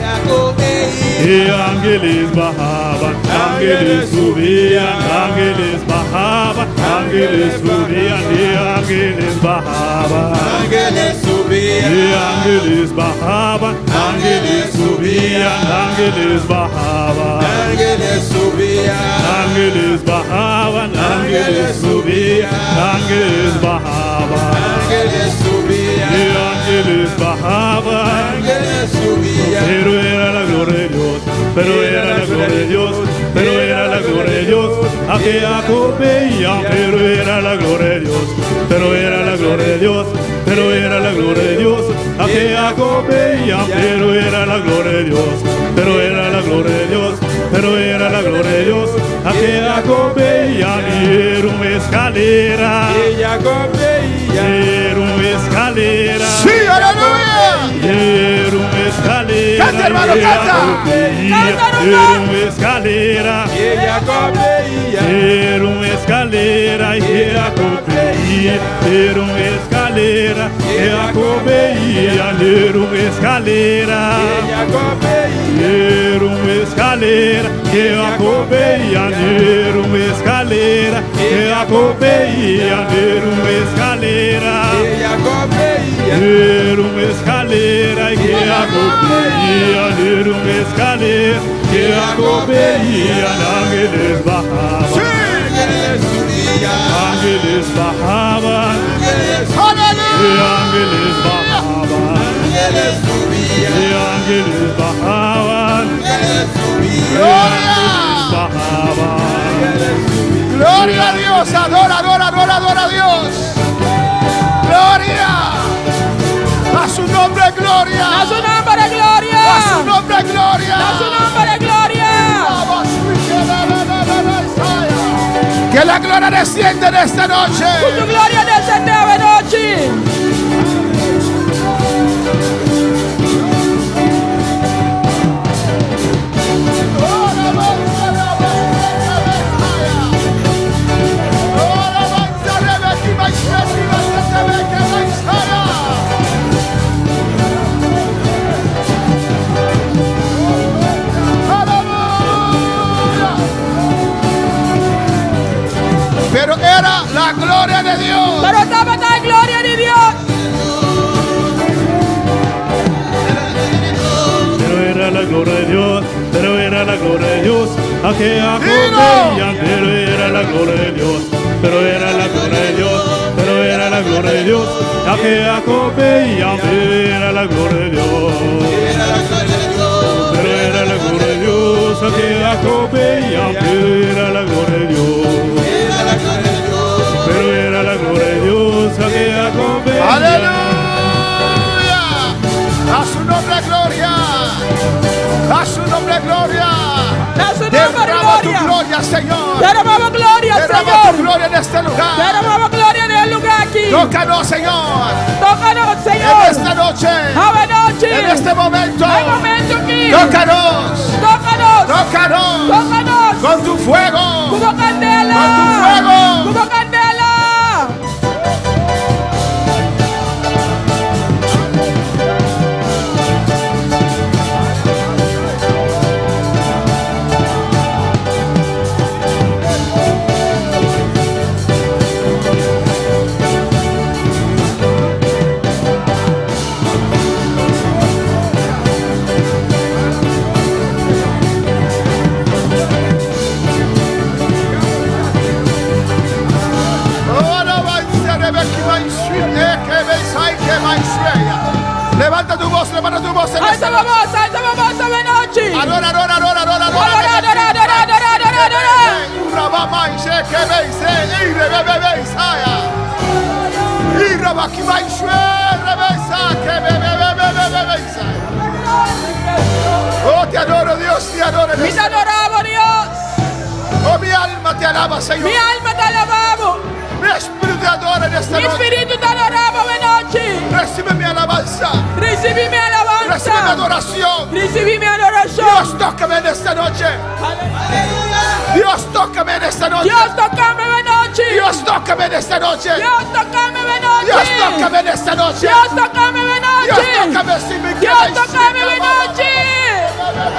Y ángeles bajaban, ángeles subían, ángeles bajaban, ángeles subían, y ángeles bajaban. Ángeles subían, Y ángeles bajaban, ángeles subían, ángeles bajaban. ángeles subían, Ángeles bajaban, ángeles subían, ángeles bajaban. ángeles subían, Y ángeles bajaban. ángeles subían, Pero era la gloria de Dios, pero era la gloria de Dios, pero era la gloria de Dios, a que Jacob veía, pero era la gloria de Dios, pero era la gloria de Dios, pero era la gloria de Dios, a que Jacob veía, pero era la gloria de Dios, pero era la gloria de Dios, pero era la gloria de Dios, a que Jacob veía, y era una escalera, y Jacob veía, era una escalera. Sí, aleluya. Era una escalera. Canta, hermano, canta. Canta, Era hermano. una escalera. y Jacob veía, Era una escalera y Jacob veía. Era una escalera y Jacob veía. Era una escalera. y Jacob veía, Era una escalera que Jacob veía. Era una escalera que Jacob veía. Era una escalera. y Jacob veía, Era una escalera y que Jacob veía, era una escalera que Jacob veía, ángeles bajaban, ángeles subían, ángeles bajaban, ángeles, y ángeles bajaban, ángeles subían, y ángeles bajaban, ángeles subían, y ángeles bajaban. Gloria a Dios. Adora, adora, adora, adora a Dios. Gloria. A su nombre, gloria. A su nombre, gloria. A su nombre, gloria. A su nombre, gloria. Que la gloria descienda en esta noche. Ku su gloria desendé awe nochi. Pero era la gloria de Dios. Pero tabata gloria di Dios. Aquella veían, pero era la gloria de Dios. Pero era la gloria de Dios, pero era la gloria de Dios. Aquella veían, pero era la gloria de Dios. Pero era la gloria de Dios, aquella veían, pero era la gloria de Dios. Pero era la gloria de Dios, aquella veían. Aleluya. A su nombre gloria. A su nombre gloria. Na su nomber Derrama tu gloria. gloria, Señor. Derama bo gloria, Derrama tu Señor. gloria en este lugar. Derama bo gloria den e lugá aki. Tócanos, Señor. Toka nos, En Señor. esta noche. Awe nochi. En este momento. E momento aki. Tócanos. Toka nos. Tócanos. Toka nos. Con tu fuego. Ku bo kandela. Con tu fuego. Ku bo kandela. Levanta tu voz, levanta tu voz. en Alsa esta bo voz, alsa bo voz awe nochi. Adora, adora, adora, adora, adora. Adora, adora, adora, adora, adora, adora. Oh, te adoro, Dios, te adoro. en Mi esta- ta adorá bo, Dios. Oh, mi alma te alaba, Señor. Mi alma ta alabá bo. Mi espíritu te adora en esta Mi noche. spiritu ta adorá bo awe nochi. Recibe mi alabanza. Risibí mi Recibe mi alabansa. adoración. Risibí mi adorashon. Dios, tócame en esta noche. Dios, tócame en esta noche. Dios, toka mi awe nochi. Dios, tócame en esta noche. Dios, toka mi awe nochi. Dios, tócame en esta noche. Dios, toka mi awe Dios, nochi. tócame si me Dios, toka mi awe nochi.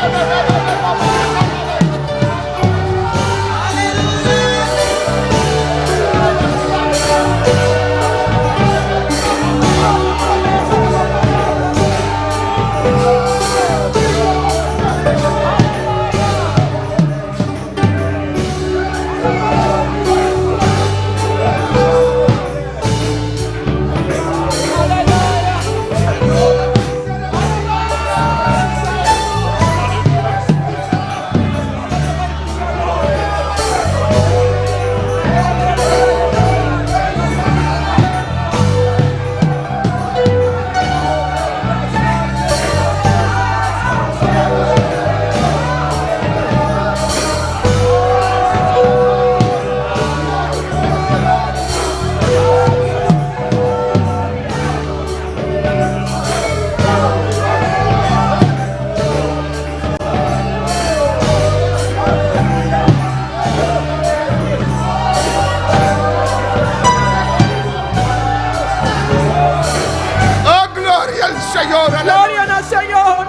Oh, gloria al Señor. Aleluya. Gloria na Señor.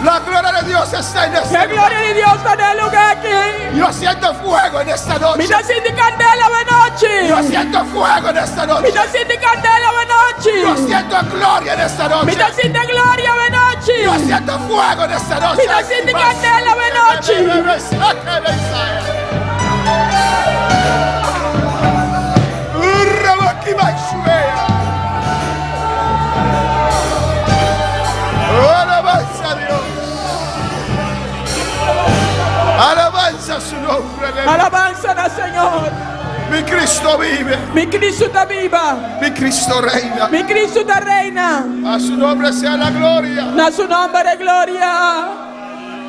La gloria de Dios está en este E gloria di Dios ta den e lugá aki. Yo siento fuego en esta Mi noche. ta sinti kandela awe nochi. Yo siento fuego en esta Mi noche. ta sinti kandela awe nochi. Yo siento gloria en esta Mi noche. ta sinti gloria awe nochi. Yo siento fuego en esta noche. Mi ta sinti kandela awe nochi. Alabanza a Dios. Alabanza a su nombre. Alabansa na Señor. Mi Cristo vive. Mi Cristo ta biba. Mi Cristo reina. Mi Cristo ta reina. A su nombre sea la gloria. Na su nòmber gloria.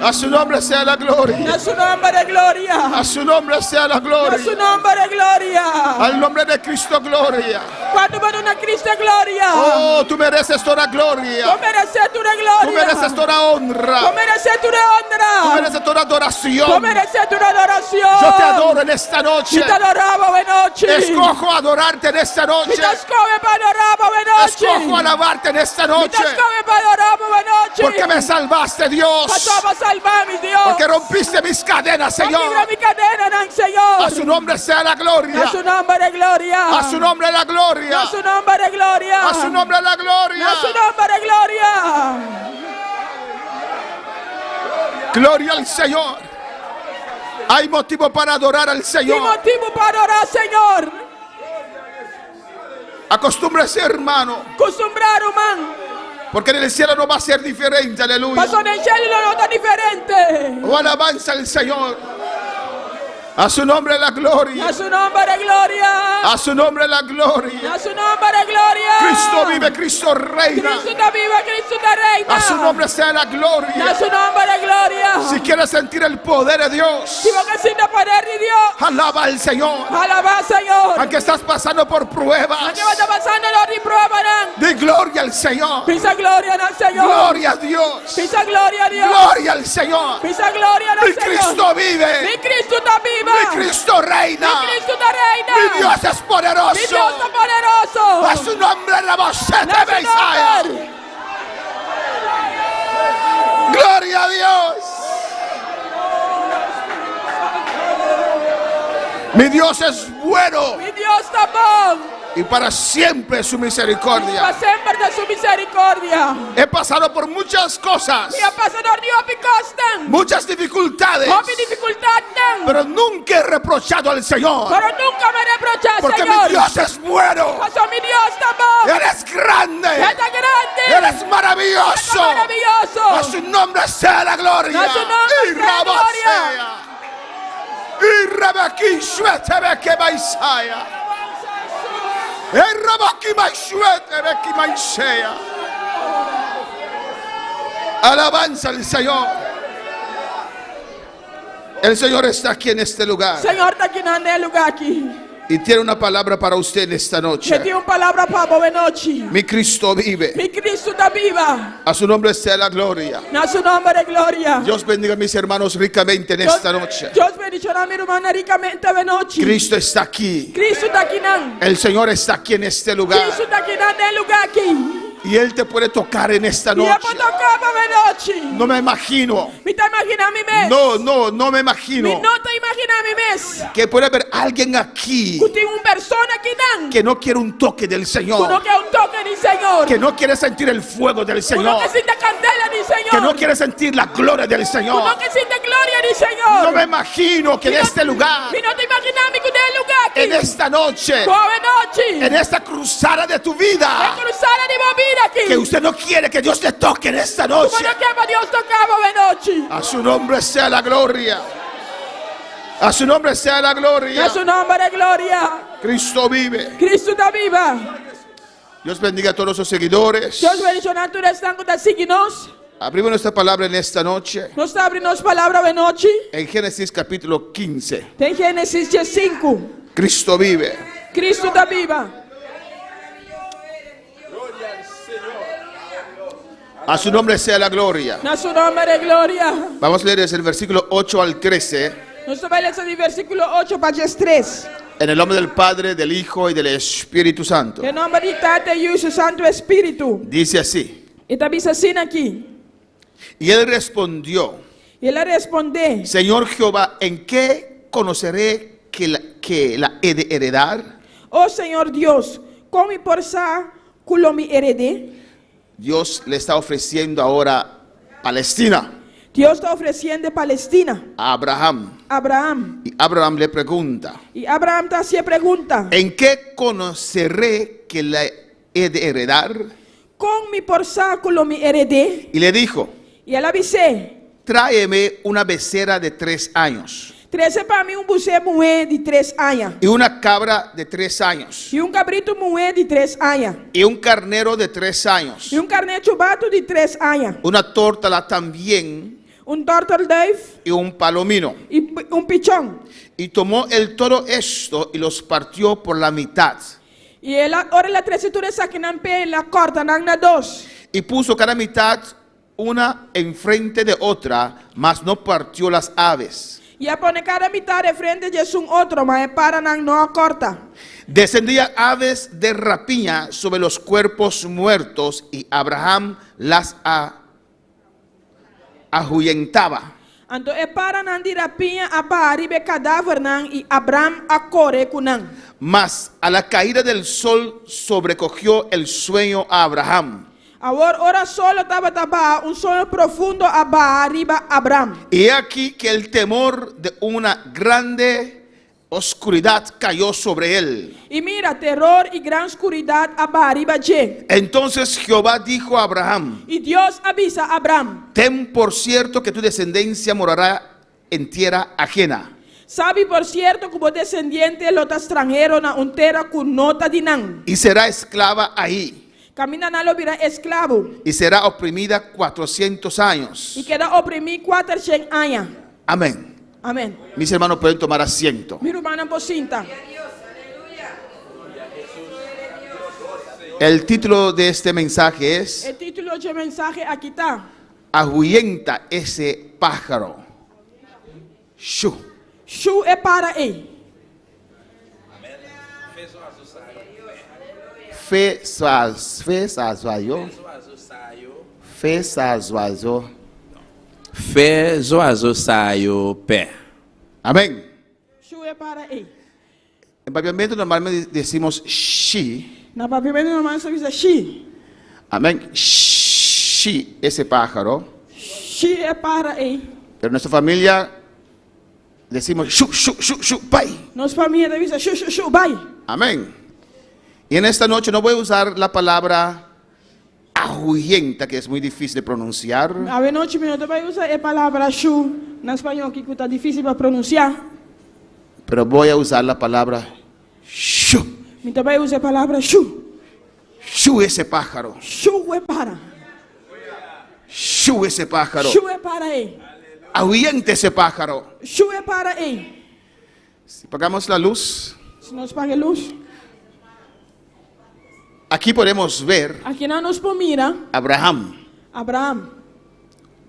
A su nombre sea la gloria. Na su nòmber gloria. A su nombre sea la Na gloria. su nòmber gloria. Al nombre de Cristo gloria. Kuantu ta duna Cristo gloria. Oh, tú mereces toda gloria. Bo meresé tur gloria. Tú mereces toda honra. Bo meresé tur honra. Tú mereces toda adoración. Bo meresé tur adorashon. Yo te adoro en esta noche. Mi ta adorá bo awe nochi. Escojo adorarte en esta Mi noche. ta skohe pa adorá bo awe nochi. Escojo alabarte en esta Mi noche. ta skohe pa adorá bo awe nochi. Porque me salvaste, Dios. Pasobra bo a salva mi, Dios. Porque rompiste mis cadenas, Kibra Señor. mi kadenanan, Señor. A su nombre sea la gloria. Na su nòmber gloria. A su nombre la gloria. Na su nòmber gloria. A su nombre la gloria. Na su nòmber gloria. Gloria al Señor. Hay motivo para adorar al Tin Señor. motibu pa adorá Señor. Acostúmbrese, hermano. Kustumbrá, ruman. Porque en el cielo no va a ser diferente. Aleluya. Paso den shelu lo no ta diferente. Oh, alabanza al Señor. A su nombre la gloria. Na su nòmber e gloria. A su nombre la gloria. Na su nòmber e gloria. Cristo vive, Cristo reina. Kristu ta biba, Kristu ta reina. A su nombre sea la Na gloria. su nòmber e gloria. Si quieres sentir el poder de Dios, Si bo ke sinti poder di Dios, alaba al Señor. alabá Señor. Aunque estás pasando por pruebas, Aunke bo ta pasando dor di pruebanan. di gloria al Señor. Bisa gloria na Señor. Gloria a Dios. Bisa gloria na Dios. Gloria al Señor. Bisa gloria na Mi Señor. Cristo vive. Mi Kristu ta biba. Mi Cristo reina. Mi Kristu ta reina. Mi Dios es poderoso. Mi Dios ta poderoso. A su nombre la voz Na de su Mesaya. nòmber. Gloria a Dios. Mi Dios es bueno Mi Dios ta bon. y para siempre su misericordia. Pa semper ta su miserikòrdia. He pasado por muchas cosas, Mi a pasa dor di hopi kosnan. muchas dificultades, Hopi difikultatnan. pero nunca he reprochado al Señor. Pero nunka mi a reprochá, Porque Señor. mi Dios es bueno. Paso mi Dios ta bon. Él es grande. E ta grandi. Él es maravilloso. E ta maravioso. A su nombre sea la gloria. A su nombre Y sea la Rabosea. gloria. Y Rabaki Shuete Beke Maisaya. Y Rabaki Maishuete Beke Maisea. Alabanza al Señor. El Señor está aquí en este lugar Señor ta aki na e lugá aki. y tiene una palabra para usted en esta E noche. tin un palabra pa bo awe nochi. Mi Cristo vive. Mi Kristu ta biba. A su nombre sea la gloria. Na su nòmber e gloria. Dios bendiga a mis hermanos ricamente en esta noche. Dios bendishoná mi rumannan rikamente awe nochi. Cristo está aquí. Kristu ta akinan. El Señor está aquí en este lugar. Kristu ta akinan den e lugá aki. Y Él te puede tocar en esta I e noche. por toka bo awe nochi. No me imagino. Mi n' ta imaginá mi mes. No, no, no me Mi imagino. no ta imaginá mi mes. Que puede haber alguien aquí Ku tin un persona akinan. que no quiere un toque del Ku no Señor. ke un toke di Señor. Que no quiere sentir el fuego del Ku no Señor. ke sinti kandela di Señor. Que no quiere sentir la gloria del Ku Señor. no ke sinti gloria di Señor. No me imagino que en este lugar, Mi no ta imaginá mi ku den e lugá aki. en esta noche, Ku awe nochi. en esta cruzada de tu E vida, krusada di bo bida aki. que usted no quiere que Dios te toque en esta Ku noche. no ke pa Dios toka bo awe nochi. A su nombre sea la gloria. A su nombre sea la gloria. Na su nòmber e gloria. Cristo vive. Kristu ta biba. Dios bendiga a todos sus seguidores. Dios bendishoná tur esnan ku ta sigui nos. Abrimos nuestra palabra en esta noche. Nos ta habri nos palabra awe nochi. En Génesis capítulo 15. Den Génesis 5. Cristo vive. Kristu ta biba. A su nombre sea la gloria. Na su nòmber e gloria. Vamos a leer desde el versículo 8 al 13. Nos ta bai lesa di versíkulo 8 pa 13. En el nombre del Padre, del Hijo y del Espíritu Santo. Den nòmber di Tata, Yu i Santu Spiritu. Dice así. E ta bisa asina aki. Y él respondió, I el a rospondé: Señor Jehová, ¿en qué conoceré que la he de heredar? O Señor Dios, kon mi por sa ku lo mi hered'é? Dios le está ofreciendo ahora Palestina Dios ta ofresiendo Palestina a Abraham. Abraham. Y Abraham le pregunta, I Abraham ta hasié pregunta: ¿en qué conoceré que la he de heredar? Kon mi por sa ku lo mi hered'é? Y le dijo, I el a bis'é: tráeme una becerra de 3 años Trese pa mi un busé muhé di 3 aña. y una cabra de 3 años I un kabritu muhé di 3 aña. y un carnero de 3 años, I un karné chubatu di 3 aña. una tórtola también Un tortelduif y un palomino. i un pichon. Y tomó él todo esto y los partió por la mitad I el a, ora el a trese tur esakinan p'e, el a kòrta nan na dos. y puso cada mitad una enfrente de otra, mas no partió las aves. I a pone kada mitar frente di esun otro, ma e paranan no a kòrta. Descendían aves de rapiña sobre los cuerpos muertos y Abraham las ahuyentaba. Anto e paranan di rapiña a baha riba e kadavernan i Abraham a kore ku nan. Mas a la caída del sol sobrecogió el sueño a Abraham. Awor ora solo tabata baha, un soño profundo a baha riba Abram. Y he aquí que el temor de una grande oscuridad cayó sobre él. I mira, teror i gran skuridat a baha riba dje. Entonces Jehová dijo a Abraham. I Dios a bisa Abram. Ten por cierto que tu descendencia morará en tierra ajena. Sabi por cierto cu bo descendiente lo ta stranhero na un tera cu no ta di nan. Y será esclava ahí. Caminda nan lo bira esclabo. Y será oprimida cuatrocientos años. Y keda oprimi cuatershen aña. Amén. Amén. Mis hermanos pueden tomar asiento. Mi rumannan por sinta. El título de este mensaje es. E título dje mensahe aki ta. Ahuyenta ese pájaro. Shu. Shu e para ei. Fe fe sa Fe sa zwazo. Fe zwazo sa yo pè. Amén. Shu e para ei. En papiamento normalmente decimos shi. Na papiamento normal nos ta bisa shi. Amén. Shi ese pájaro. Shi e para ei. Pero nuestra familia decimos shu, shu, shu, shu, bai. Nos famia ta bisa shu, shu, shu, bai. Amén. Y en esta noche no voy a usar la palabra ahuyenta, que es muy difícil de pronunciar. Awe nochi mi no ta bai usa e palabra shu na spañó ki ku ta difísil pa pronunsiá. Pero voy a usar la palabra shu. Mi ta bai usa e palabra shu. Shu ese pájaro. Shu e para. Shu ese pájaro. Shu e para ei. Ahuyente ese pájaro. Shu e para ei. Si apagamos la luz. Si nos paga e lus. Aquí podemos ver. Akinan nos por mira. Abraham. Abraham.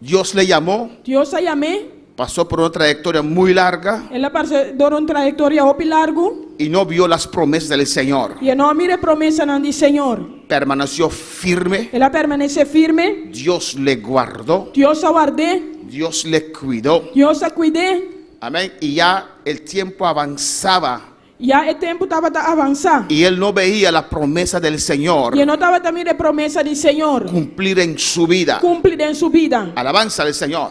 Dios le llamó. Dios a yam'é. Pasó por una trayectoria muy larga. El a pasa dor un trayektoria hopi largu. Y no vio las promesas del Señor. I e no a mira e promesanan di Señor. Permaneció firme. El a permanesé firme. Dios le guardó. Dios a ward'é. Dios le cuidó. Dios a kuid'é. Amén. Y ya el tiempo avanzaba. Ya e tempu tabata avansá. Y él no veía la promesa del Señor. I e no tabata mira e promesa di Señor. Cumplir en su vida. Kumpli den su bida. Alabanza al Señor.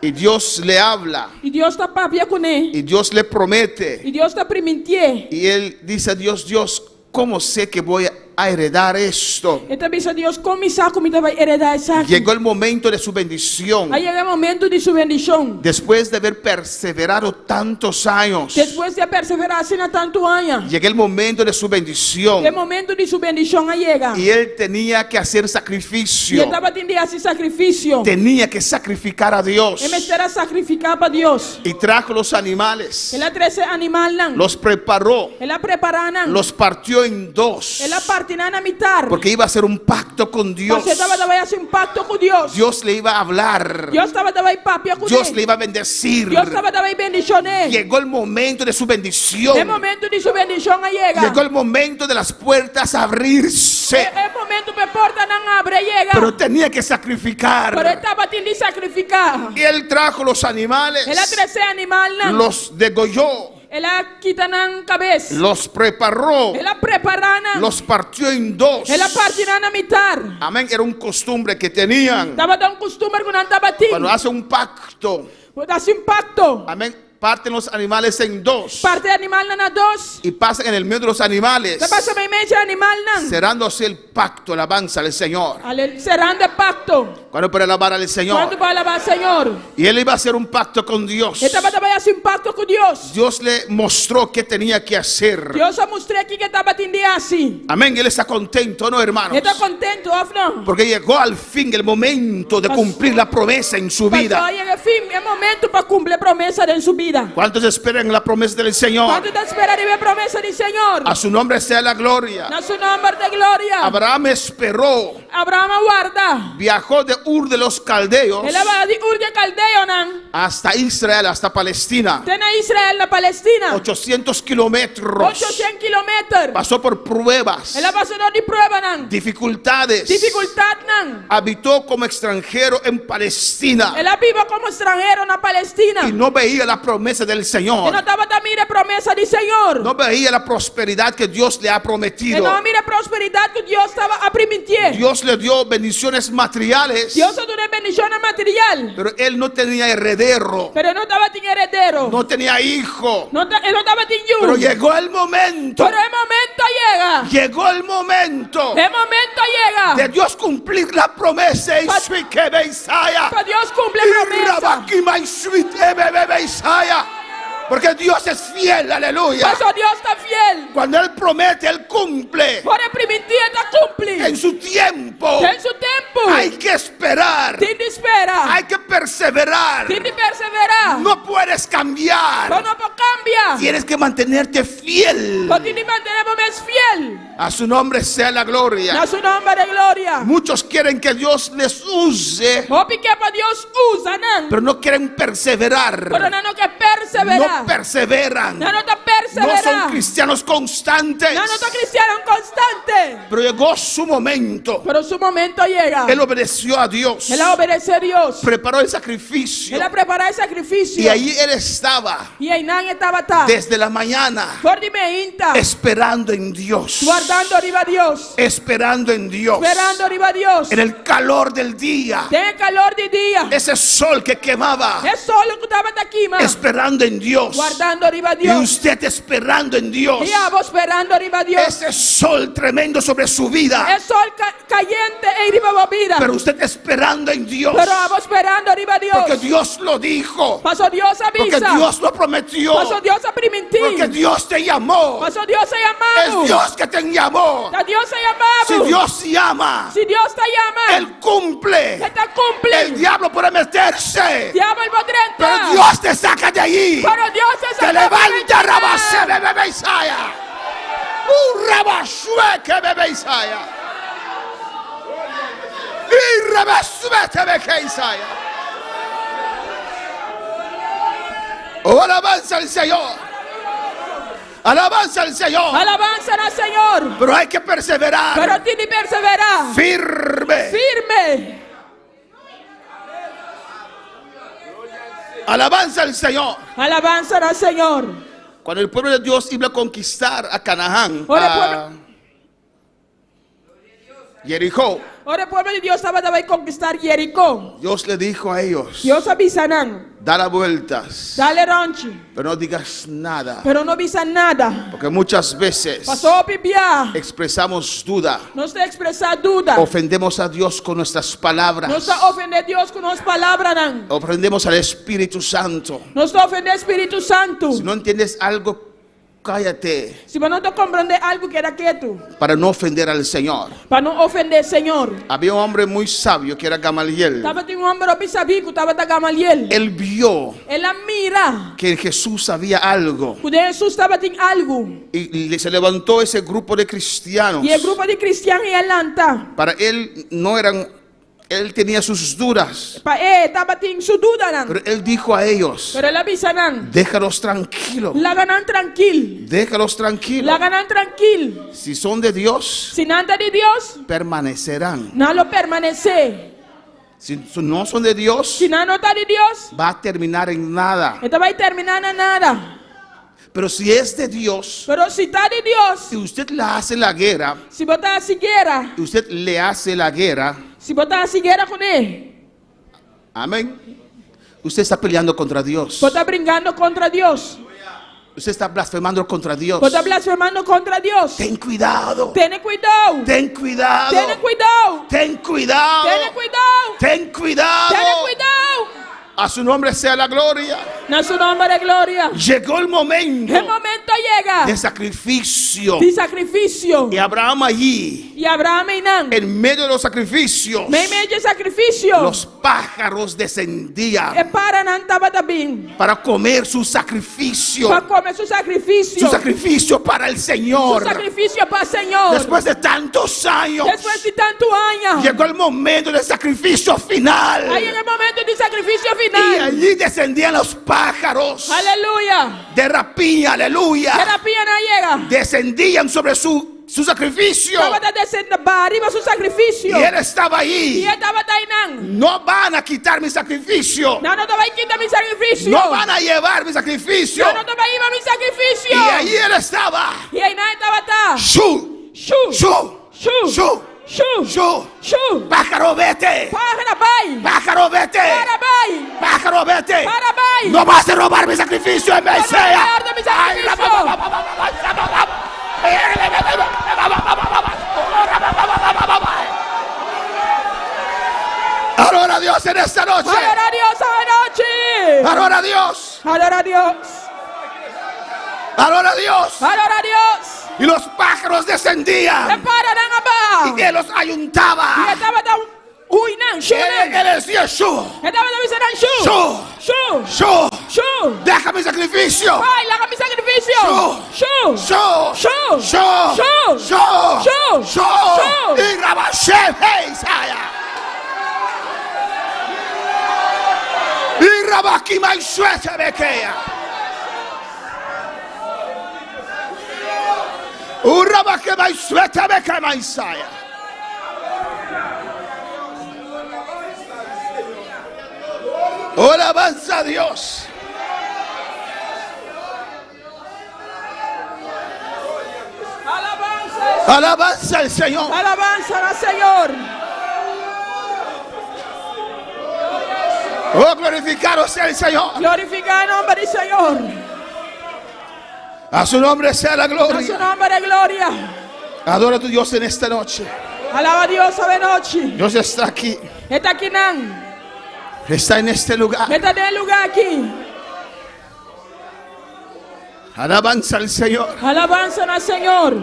Y Dios le habla. I Dios ta papia kuné. Y Dios le promete. I Dios ta primintié. Y él dice a Dios, Dios, ¿cómo sé que voy a heredar esto? E ta bisa Dios, Kon mi sa ku mi ta bai heredá esaki? Llegó el momento de su bendición. A yega e momento di su bendishon. Después de haber perseverado tantos años. Despues di a perseverá asina tantu aña. Llegó el momento de su bendición. E momento di su bendishon a yega. Y él tenía que hacer sacrificio. I e tabatin di hasi sakrifisio. Tenía que sacrificar a Dios. E mester a sakrifiká pa Dios. Y trajo los animales. El a trese animalnan. Los preparó. El a prepará nan. Los partió en dos. El a parti nan na mitar. Porque iba a hacer un pacto con Dios. Pasobra e tabata bai hasi un pakto ku Dios. Dios le iba a hablar. Dios tabata bai papia kuné. Dios le iba a bendecir. Dios tabata bai bendishon'é. Llegó el momento de su bendición. E momento di su bendishon a yega. Llegó el momento de las puertas abrirse. E momento pa e portanan abri a yega. Pero tenía que sacrificar. Pero e tabatin di sakrifiká. Y él trajo los animales. El a trese animalnan. Los degolló. El a kita nan kabes. Los preparó. El a prepará nan. Los partió en dos. El a parti nan na mitar. Amén. Era un costumbre que tenían. Tabata un kustumber ku nan tabatin. Cuando hace un pacto. Bo ta hasi un pakto. Amén. Parten los animales en dos. Parti e animalnan na dos. Y pasan en el medio de los animales. Ta pasa meimei dje animalnan. Cerrando así el pacto, alabanza al Señor. Alel, cerrando e pacto. Cuando para alabar al Señor. Cuantu pa alabá Señor. Y él iba a hacer un pacto con Dios. E tabata bai hasi un pacto ku Dios. Dios le mostró qué tenía que hacer. Dios a mustr'é kiko e tabatin di hasi. Amén. Él está contento, ¿no, hermanos? E ta kontentu, òf no? Porque llegó al fin el momento de cumplir la promesa en su Pasó vida. a yega e fin, e momento pa kumpli e promesa den su bida. ¿Cuántos esperan la promesa del Señor? Kuantu ta spera riba e promesa di Señor? A su nombre sea la gloria. Na su nòmber ta gloria. Abraham esperó. Abraham a warda. Viajó de Ur de los Caldeos. El a bai di Ur di e Kaldeonan. Hasta Israel, hasta Palestina. Te na Israel, na Palestina. 800 kilómetros. Ochoshen kilometer. Pasó por pruebas. El a pasa dor di pruebanan. Dificultades. Difikultatnan. Habitó como extranjero en Palestina. El a biba komo stranhero na Palestina. Y no veía la promesa del Señor. E no tabata mira e promesa di Señor. No veía la prosperidad que Dios le ha prometido. E no a mira e prosperidat ku Dios taba a primintié. dje. Dios le dio bendiciones materiales, Dios a dun'é bendishonnan material. pero él no tenía heredero, Pero e no tabatin heredero. no tenía hijo. No ta, e no tabatin yu. Pero llegó el momento, Pero e momento a yega. llegó el momento E momento a yega. de Dios cumplir la promesa. Y sui que Isaya. Pa Dios kumpli e promesa. Rabakima y sui te Isaya. Porque Dios es fiel, aleluya. Paso Dios ta fiel. Cuando Él promete, Él cumple. Ora e primintí e ta kumpli. En su tiempo. Den su tempu. Hay que esperar. Tin di spera. Hay que perseverar. Tin di perseverá. No puedes cambiar. Bo no por kambia. Tienes que mantenerte fiel. Bo tin di mantené bo mes fiel. A su nombre sea la gloria. Na su nòmber e gloria. Muchos quieren que Dios les use, Hopi ke pa Dios usa nan. pero no quieren perseverar. Pero nan no ke perseverá. No perseveran. Nan no ta No perseverá. son cristianos constantes. Nan no ta kristiannan konstante. Pero llegó su momento. Pero su momento a yega. Él obedeció a Dios. El a obedesé Dios. Preparó el sacrificio. El a prepará e sakrifisio. Y ahí él estaba I einan e tabata. desde la mañana For di meinta. esperando en Dios. Wardando riba Dios. Esperando en Dios. Sperando riba Dios. En el calor del día. Den e kalor di dia. Ese sol que quemaba. E solo ku tabata kima. Esperando en Dios. Wardando riba Y Dios. usted esperando en Dios. I abo sperando riba Dios. Ese sol tremendo sobre su vida. E sol ka kayente ei riba bo bida. Pero usted esperando en Dios. Pero abo sperando riba Dios. Porque Dios lo dijo. Paso Dios a Porque bisa. Dios lo prometió. Paso Dios a primintí. Porque Dios te llamó. Paso Dios a yama bo. Es Dios que te llamó. Ta Dios a yama bo. Si Dios llama, Si Dios ta yama. Él cumple. E ta kumpli. El diablo puede meterse. Diabel por drenta. Pero Dios te saca de allí. Pero Dios te Te saca levanta, de allí. Rabase, bebé Isaya. Rabasue, bebé Isaya. Y Rabasue, bebé Isaya. Oh, alabanza al Señor. Alabanza al Señor. Alabansa na Señor. Pero hay que perseverar. Pero tin di perseverá. Firme. Firme. Alabanza al Señor. Alabansa na Señor. Cuando el pueblo de Dios iba a conquistar a Canaán, Ora, a pueblo- Jericó, Ora e pueblo di Dios tabata bai konkistá Jericó. Dios le dijo a ellos, Dios a bisa nan. da las vueltas, Dal e rònchi. pero no digas nada, Pero no bisa nada. porque muchas veces Paso hopi bia. expresamos duda, Nos ta ekspresá duda. ofendemos a Dios con nuestras palabras, Nos ta ofendé Dios ku nos palabranan. ofendemos al Espíritu Santo. Nos ta ofendé Spiritu Santu. Si no entiendes algo, cállate Si bo no ta komprondé algu, keda ketu. para no ofender al Señor. Pa no ofendé Señor. Había un hombre muy sabio que era Gamaliel. Tabatin un hòmber hopi sabí ku tabata Gamaliel. Él vio El a mira. que en Jesús había algo. Ku den Hesus tabatin algu. Y se levantó ese grupo de cristianos. I e grupo di kristian ei a lanta. Para él no eran, él tenía sus dudas. Pa e tabatin su dudanan. Pero él dijo a ellos, Pero el a bisa nan. déjalos tranquilos, Laga nan trankil. déjalos tranquilos. Laga nan trankil. Si son de Dios, Si nan ta di Dios, permanecerán. nan lo permanesé. Si no son de Dios, Si nan no ta di Dios, va a terminar en nada. e ta bai terminá na nada. Pero si es de Dios, Pero si ta di Dios, si usted le hace la guerra, si bo ta hasi guera, usted le hace la guerra, si bo ta hasi guera kuné, amén. Usted está peleando contra Dios. bo ta bringando kontra Dios. Usted está blasfemando contra Dios. Bo ta blasfemando kontra Dios. Ten cuidado. Tene kuidou. Ten cuidado. Tene kuidou. Ten cuidado. Tene kuidou. Ten cuidado. Tene kuidou. A su nombre sea la gloria. Na su nòmber e gloria. Llegó el momento E momento a yega de sacrificio. di sakrifisio. Y Abraham allí, I Abraham einan. en medio de los sacrificios, Meimei di sakrifisio. los pájaros descendían E paranan tabata bin. para comer su sacrificio. Pa kome su sakrifisio. Su sacrificio para el Su Señor. sakrifisio pa Señor. Después de tantos años, Despues di tantu aña. llegó el momento del sacrificio final. A yega e momento di sakrifisio Y final. allí descendían los pájaros Aleluya. de rapiña, aleluya. E rapiñanan a yega. Descendían sobre su, su sacrificio. Tabata desendé riba su sakrifisio. Y él estaba I ahí. e tabata einan. No van a quitar mi sacrificio. Nan no ta bai kita mi sakrifisio. No van a llevar mi sacrificio. Nan no ta bai hiba mi sakrifisio. Y allí él estaba. I einan e tabata. Shu, Shu. shu, Shu. shu. Shu. Shu. Shu. Pájaro, vete. Para bai. Pájaro, vete. Para bai. Pájaro, vete. Para bai. No vas a robar mi sacrificio en No vas a Mesías. robar mi sacrificio. Adora a Dios en esta noche. Adora Dios anochi. Adora a Dios. Adora Dios. Adora a Dios. Adora Dios. Y los pájaros descendían. E paranan a baha. Y él los ayuntaba. I e tabata hui nan, shu Él, nan. él decía, Shu, E tabata bisa nan shu. Shu. Shu. Shu, Shu. deja mi sacrificio. Bai, laga mi sakrifisio. Shu. Shu. Shu, Shu. Shu, Shu. Shu, Shu. Shu, Shu. y Rabashe, hey, Isaiah. Y Rabakima y Shuete Bekea. Urabakema y Shuete Bekema Isaiah. Alabanza a Dios. Alabansa. Alabanza al Señor. Alabansa na Señor. Oh, glorificado sea el Señor. Glorifiká nòmber di Señor. A su nombre sea la A su gloria. nòmber e gloria. Adora a tu Dios en esta noche. Alabá Dios awe nochi. Dios está aquí. E ta akinan. Está en este lugar. E ta den e lugá aki. Alabanza al Señor. Alabansa na Señor.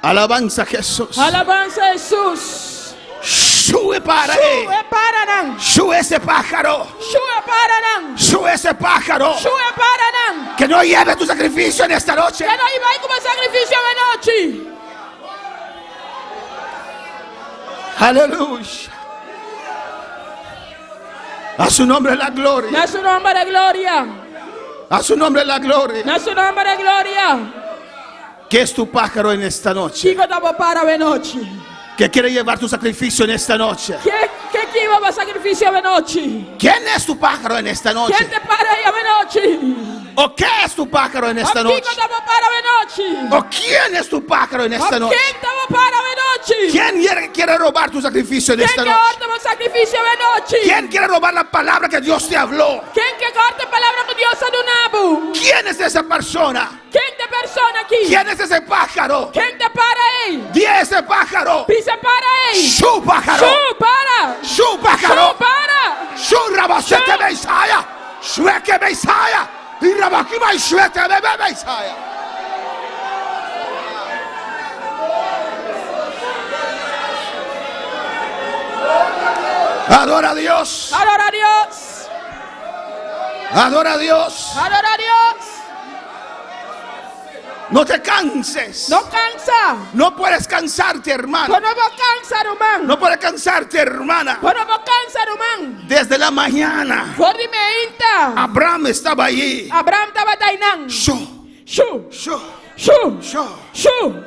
Alabanza a Jesús. Alabansa Hesus. Sube para Shu él. e paranan. Sube ese pájaro. Shu e paranan. Sube ese pájaro. Shu e paranan. Que no lleve tu sacrificio en esta noche. Ku no bai ku bo sakrifisio awe nochi. Aleluya. A su nombre la gloria. Na su nòmber e gloria. A su nombre la gloria. Na su nòmber e gloria. ¿Qué es tu pájaro en esta noche? Kiko ta bo para awe nochi. Que quiere llevar tu sacrificio en esta noche. Ken ke hiba bo sakrifisio awe nochi? ¿Quién es tu pájaro en esta noche? Ken ta e para ei awe nochi? ¿O qué es tu pájaro en esta O noche? kiko ta bo para awe nochi? ¿O quién es tu pájaro en esta O noche? ken ta bo para awe nochi? ¿Quién quiere robar tu sacrificio en Ken esta ke noche? hòrta bo sakrifisio awe nochi? ¿Quién quiere robar la palabra que Dios te habló? Ken ke hòrta e palabra ku Dios a duna bo? ¿Quién es esa persona? Ken ta e persona aki? ¿Quién es ese pájaro? Ken ta e para ei? Di ese pájaro. Bisa e para ei. Su pájaro. Shu para. Su pájaro. Shu para. Su rabasete Mesaya. Shueke Mesaya. Y rabakima y shuete bebe Mesaya. Adora a Dios. Adorá Dios. Adora a Dios. Adorá Dios. No te canses. No kansa. No puedes cansarte, hermano. No por kansa, ruman. No puedes cansarte, hermana. No por kansa, ruman. Desde la mañana, For di mainta. Abraham estaba allí. Abraham tabata einan. Shu, Shu. shu, Shu. shu. Shu.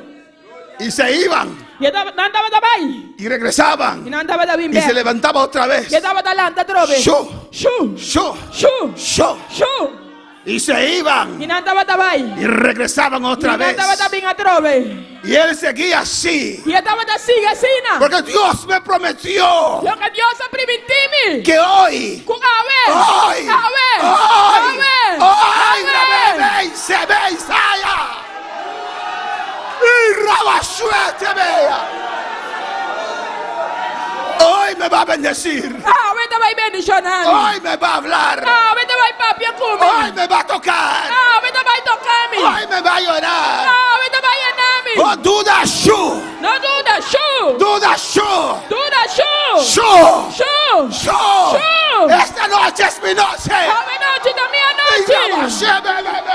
Y se iban I nan tabata bai. y regresaban. I nan tabata bin Y se bèk. levantaba otra vez. I e tabata lanta trobe. Shu, Shu. shu, Shu. shu. Shu. Y se iban I nan tabata bai. y regresaban otra I nan vez. tabata bin atrobe. Y él seguía así. I e tabata sigui asina. Porque Dios me prometió Loke Dios a primintí mi. que hoy, Ku awe. hoy, Awe. hoy, Awe. hoy, Awe. Rebe, se ve Isaiah. Y Rabashuete vea. Hoy me va a bendecir. Awe e ta bai bendishoná mi. Hoy me va a hablar. Awe ta bai papia ku mi. Hoy me va a tocar. Awe ta bai toka mi. Hoy me va a llorar. Awe ta bai yena mi. Oh, duda shu. No duda, shu. Duda shu. Duda, shu. Shu. Shu. Shu. Shu. Esta noche es mi noche. Awe nochi ta mi anochi.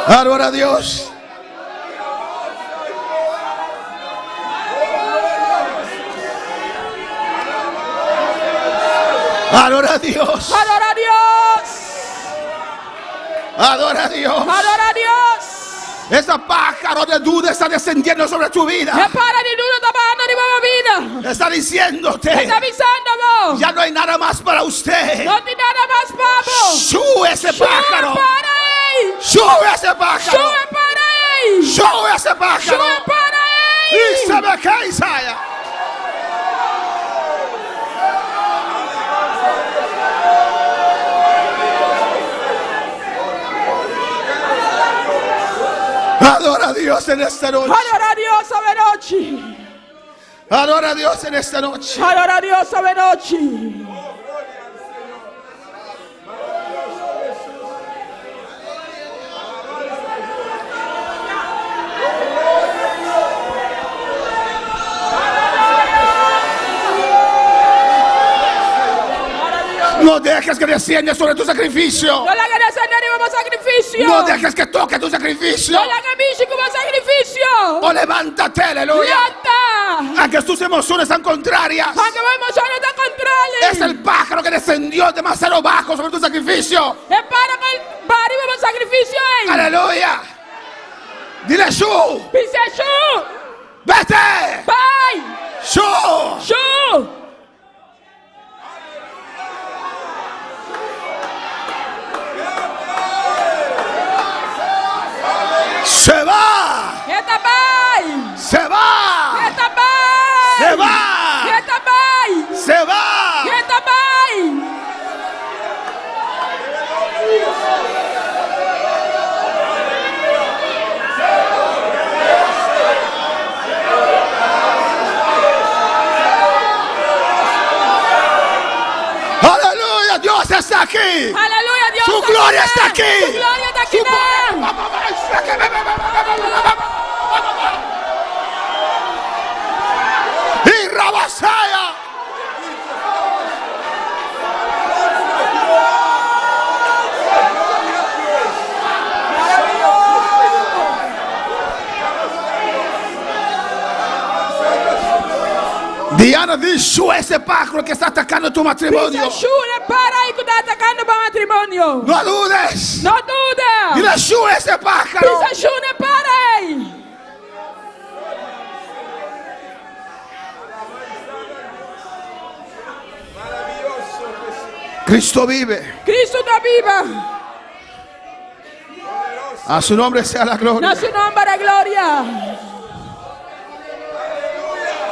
Adora a Dios. Adora a Dios. Adorá Dios. Adora a Dios. Adorá Dios. Ese pájaro de duda está descendiendo sobre tu E vida. para di duda ta bahando riba bo bida. Está diciéndote, E ta bisando bo. ya no hay nada más para usted. No tin nada mas pa bo. Sube ese Shu e pájaro. para ei. Sube ese pájaro. Shu e para ei. Sube ese Shu pájaro. e para Y ei. se me cae, Isaiah. Adora a Dios en esta noche. Adorá Dios awe nochi. Adora a Dios en esta noche. Adorá Dios awe nochi. No dejes que descienda sobre tu sacrificio. No laga desendé riba bo sakrifisio. No dejes que toque tu sacrificio. No laga mishi ku bo sakrifisio. O levántate, aleluya. Lanta. Aunque tus emociones sean contrarias. Aunke bo emoshonnan ta kontrali. Es el pájaro que descendió demasiado bajo sobre tu sacrificio. E para ku a baha riba bo sakrifisio. Ei. Aleluya. Dile Shu. Bisa shu. Vete. Bai. Shu. Shu. Se va. E ta bai. Se va. E ta bai. Se va. E ta bai. Se va. E ta bai. Aleluya. Dios está aquí. Aleluya, Dios. Su gloria está aquí. Su gloria ta aki. Su Y Rabasaya. Diana, dice ese pájaro que está atacando tu matrimonio. Bisa shu e para ei ku ta atakando bo matrimonio. No dudes. No duda. Dile shu ese pájaro. Bisa shu e para ei. Cristo vive. Kristu ta biba. A su nombre sea la gloria. Na su nòmber e gloria.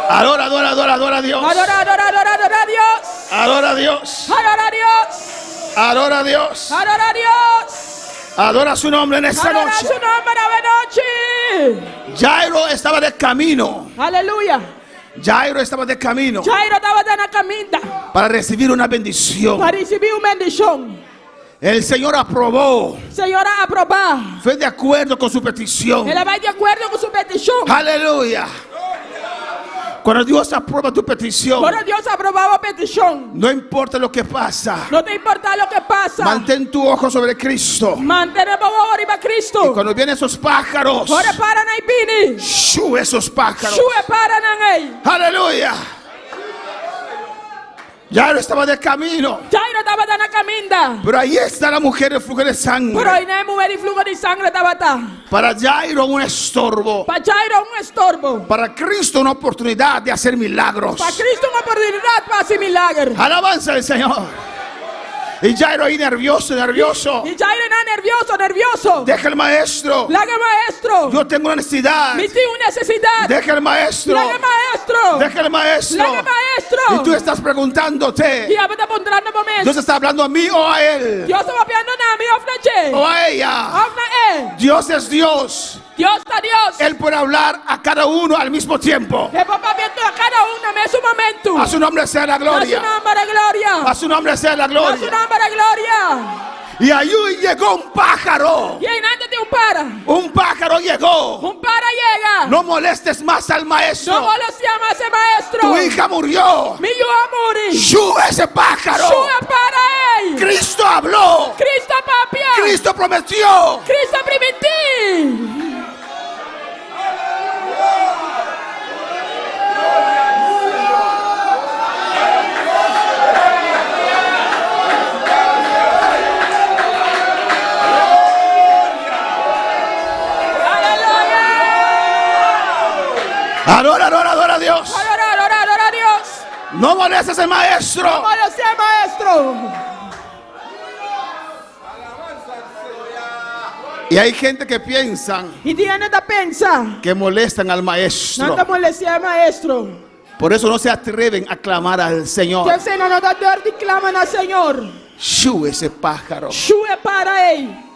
Adora, adora, adora, adora a Dios. Adorá, adorá, adorá, adorá Dios. Adora a Dios. Adorá Dios. Adora a Dios. Adorá Dios. Adora su nombre en esta Adorá noche. su nòmber awe nochi. Jairo estaba de camino. Aleluya. Jairo estaba de camino Jairo tabata na kaminda para recibir una bendición. pa risibí un bendishon. El Señor aprobó. Señor a aprobá. Fue de acuerdo con su petición. El a bai di akuerdo ku su petishon. Aleluya. Cuando Dios aprueba tu petición, Ora Dios aprobá bo petishon. no importa lo que pasa, No ta importá loke pasa. mantén tu ojo sobre Cristo. Mantené bo wowo riba Y Kristu. cuando vienen esos pájaros, Ora e paranan ei bini. sube esos pájaros. Shu e paranan ei. Aleluya. Jairo estaba de camino. Jairo tabata na kaminda. Pero ahí está la mujer de flujo de Pero sangre. einan e muhé di fluho di sanger tabata. Para Jairo un estorbo. Pa Jairo un estorbo. Para Cristo una oportunidad de hacer milagros. Pa Kristu un oportunidat pa hasi milager. Alabanza al Señor. Y Jairo ahí nervioso, nervioso. I Jairo einan nervioso, nervioso. Deja el maestro. Laga maestro. Yo tengo una necesidad. Mi tin un nesesidat. Deja el maestro. Laga maestro. Deja el maestro. Laga maestro. Y tú estás preguntándote. I abo ta puntrando bo mes. Dios está hablando a mí o a él. Dios ta papiando na mi òf na dje. O a ella. Òf na e. Dios es Dios. Dios ta Dios. Él puede hablar a cada uno al mismo tiempo. E por papia na kada un na mesun momento. A su nombre sea la A su gloria. nòmber e gloria. A su nombre sea la A su gloria. nòmber e gloria. Y ahí llegó un pájaro. I einan tin un para. Un pájaro llegó. Un para a yega. No molestes más al maestro. No molestiá mas e maestro. Tu hija murió. Mi yu a muri. Sube ese pájaro. Shu e para ei. Cristo habló. Cristo a papia. Cristo prometió. Cristo a primintí. Adora, adora, adora a Dios. Adorá, adorá, adorá Dios. No molestes al maestro. Molestiá e maestro. Y hay gente que piensan I tin hende ta pensa. que molestan al Nan maestro. ta molestiá e maestro. Por eso no se atreven a clamar al Señor. P'esei nan no ta durf di klama na Señor. Shu ese pájaro. Shu e para ei.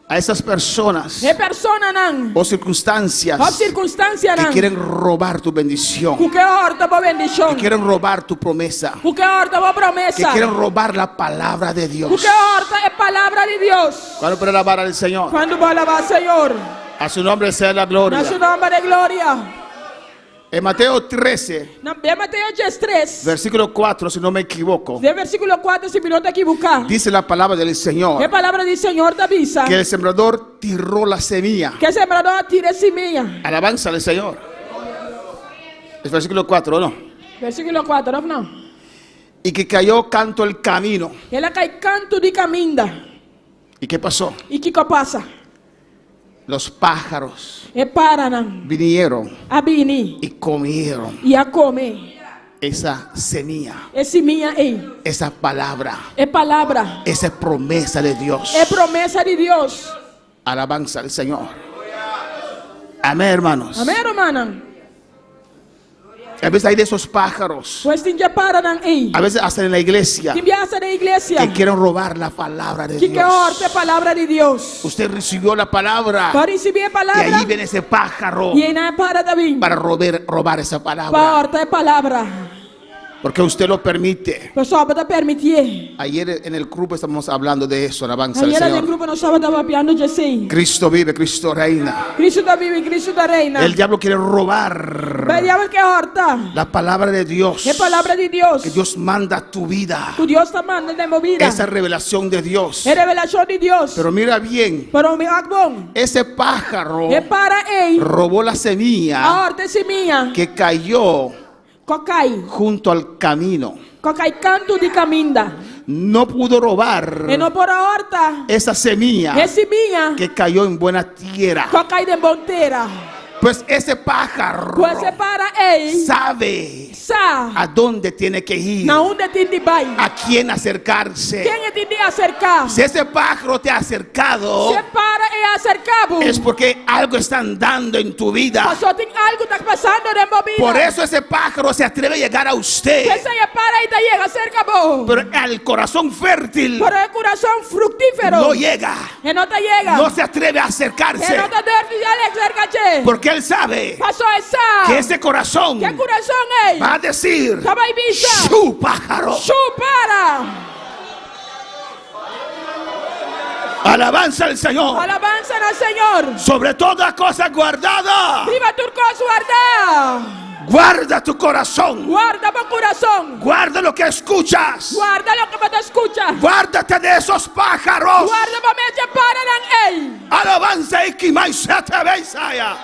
A esas personas E personanan o circunstancias òf sirkunstansianan que quieren robar tu bendición, ku ke hòrta bo bendishon, que quieren robar tu promesa, ku ke hòrta bo que promesa, quieren robar la palabra de ku Dios. ke hòrta e palabra di Dios. ¿Cuándo puede alabar al Señor? Kuantu bo alabá Señor? A su nombre sea la Na gloria. su nòmber e gloria. En Mateo 13, Na den Mateo 13, versículo 4, si no me equivoco, den versíkulo 4, si mi no ta ekivoká, dice la palabra del e Señor palabra di Señor ta bisa que el sembrador tiró la semilla. ku e sembradó a tira e simia. Alabanza al Señor. Es versículo 4, ¿no? Versíkulo 4, òf no? Y que cayó canto el camino. El a kai kantu di kaminda. ¿Y qué pasó? I kiko a pasa? Los pájaros E paranan vinieron a bini y comieron i a kome esa semilla, e simia ei, esa palabra, e palabra, esa promesa de Dios. e promesa di Dios. Alabanza al Señor. Amén, hermanos. Amèn, rumannan? A veces hay de esos pájaros, Pues tin di e paranan ei. a veces hasta en la iglesia, Tin biaha den iglesia. que quieren robar la palabra de Ku ke Dios. hòrta e palabra di Dios. Usted recibió la palabra Bo a risibí e y palabra. ahí viene ese pájaro I einan e para ta bin. para robar, robar esa Pa palabra. hòrta e palabra. Porque usted lo permite. Pasobra bo ta permitié. Ayer en el grupo estamos hablando de eso, alabanza al Ayera den Señor. grupo nos tabata papiando di esei. Cristo vive, Cristo reina. Kristu ta biba, Kristu ta reina. El diablo quiere robar E diabel ke hòrta. la palabra de Dios. E palabra di Dios. Que Dios manda a tu vida. Ku Dios ta manda den bo bida. Esa revelación de Dios. E revelashon di Dios. Pero mira bien, Pero wak bon. ese pájaro E para ei. robó la semilla A hòrta e simia. que cayó Ku a kai. junto al camino. Ku a kai kantu di kaminda. No pudo robar E no por a hòrta. esa semilla E simia. que cayó en buena tierra. Ku a kai den bon tera. Pues ese pájaro Pues e para ei. sabe Sa. a dónde tiene que ir, Na unda e tin di bai. a quién acercarse. Ken e tin di aserká? Si ese pájaro te ha acercado, Si e para ei a aserká bo. es porque algo está andando en tu vida. Pasó tin algu ta pasando den bo bida. Por eso ese pájaro se atreve a llegar a usted. P'esei e para ei ta yega serka bo. Pero al corazón fértil Pero e kurason fruktífero. no llega. E no ta yega. No se atreve a acercarse. E no ta durf di yega serka dje. Porque él sabe Pasó e sa. que ese corazón Ku e kurason ei. va a decir: Ta bai bisa. Su pájaro. Su para. Alabanza al Señor. Alabansa na Señor. Sobre toda cosa guardada, Riba tur kos wardá. guarda tu corazón. Warda bo kurason. Guarda lo que escuchas. Warda loke bo ta skucha. Guárdate de esos pájaros. Warda bo mes di e paranan ei. Alabanza y beisaya.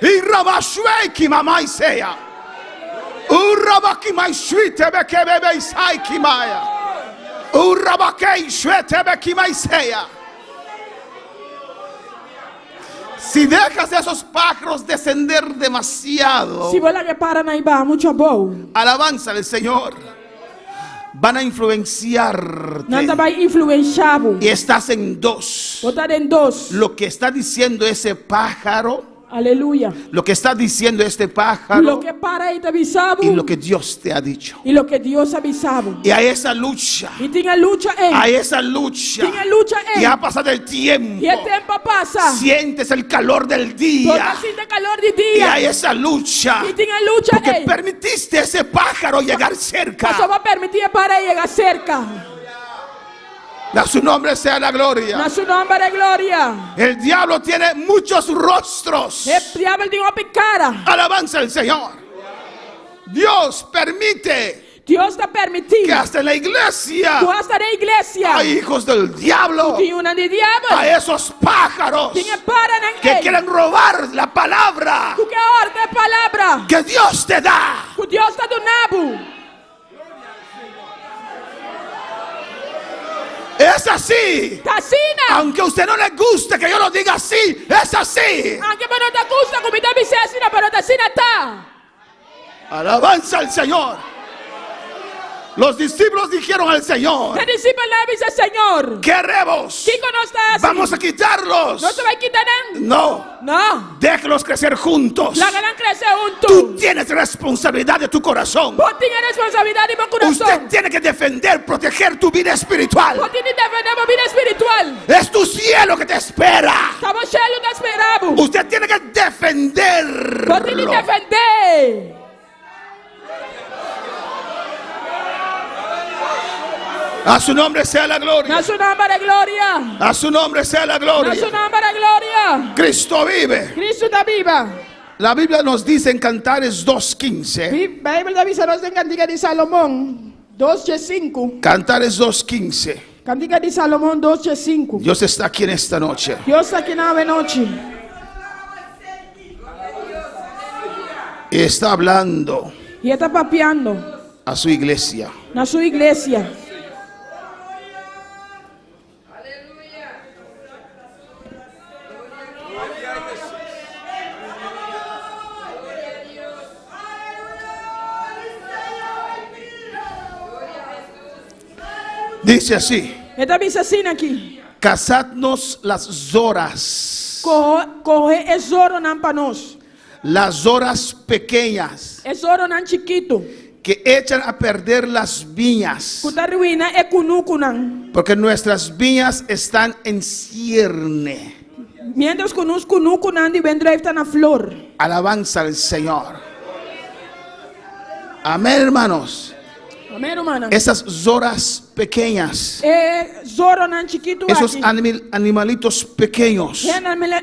Y rabashueki mamaisea. Urabaki bekebebeisai kimaya. Urabakei shuete bekimaisea. Si dejas a esos pájaros descender demasiado, Si bo laga e paranan ei baha muchu abou. alabanza al Señor. Van a influenciarte. Nan ta bai influensiá bo. Y estás en dos. Bo ta den dos. Lo que está diciendo ese pájaro, Aleluya. lo que está diciendo este pájaro Loke e para ei ta bisa bo. y lo que Dios te ha dicho. I loke Dios a bisa bo. Y hay esa lucha, I tin e lucha ei. hay esa lucha. Tin e lucha ei. Y ha pasado el tiempo. I e tempu a pasa. Sientes el calor del día. Bo ta sinti kalor di Y dia. hay esa lucha. I tin e lucha Porque ei. permitiste a ese pájaro llegar cerca. Pasó bo a permití e para yega serka. A su nombre sea la gloria. Na su nòmber e gloria. El diablo tiene muchos rostros. E diabel tin hopi kara. Alabanza al Señor. Dios permite Dios ta permití. que hasta en la iglesia Ku hasta den iglesia. hay hijos del diablo. Tin yunan di diabel. A esos pájaros Tin e paranan que ei. quieren robar la palabra Ku ke hòrta e palabra. que Dios te da. Ku Dios ta duna bo. Es así. Ta asina. Aunque a usted no le guste que yo lo diga así, es así. Aunke bo no ta gusta ku mi ta bis'é asina, pero ta asina ta. Alabanza al Señor. Los discípulos dijeron al Señor, E disipelnan a bisa Señor, ¿qué haremos? Kiko nos ta hasi? Vamos a quitarlos. Nos ta bai kita nan? No, No. déjalos crecer juntos. Laga nan krese huntu. Tú tienes responsabilidad de tu corazón. Bo tin e responsabilidat di bo kurason. Usted tiene que defender, proteger tu vida espiritual. Bo tin di defendé bo bida spiritual. Es tu cielo que te espera. Ta bo shelu ta spera bo. Usted tiene que defenderlo. Bo tin di defendé. A su nombre sea la gloria. Na su nòmber e gloria. A su nombre sea la Na su gloria. nòmber e gloria. Cristo vive. Kristu ta biba. La Biblia nos dice en Cantares 2.15. Beibel ta bisa nos den Kantika di Salomon 2.5. Cantares 2.15. Kantika di Salomon 2.5. Dios está aquí en esta noche. Dios ta aki na awe nochi. Y está hablando I e ta papiando a su iglesia. na su iglesia. Dice así. E ta bisa asina aki. Cazadnos las zoras. Koho, kohe e zoronan pa nos. Las zoras pequeñas. E zoronan chikitu. Que echan a perder las viñas. Ku ta ruina e kunukunan. Porque nuestras viñas están en cierne. Miéntras ku nos kunukunan di wendrùif ta na flor. Alabanza al Señor. Amén, hermanos. Amén, rumannan. Esas zoras pequeñas. E zoronan chikitu Esos aki. animalitos pequeños. E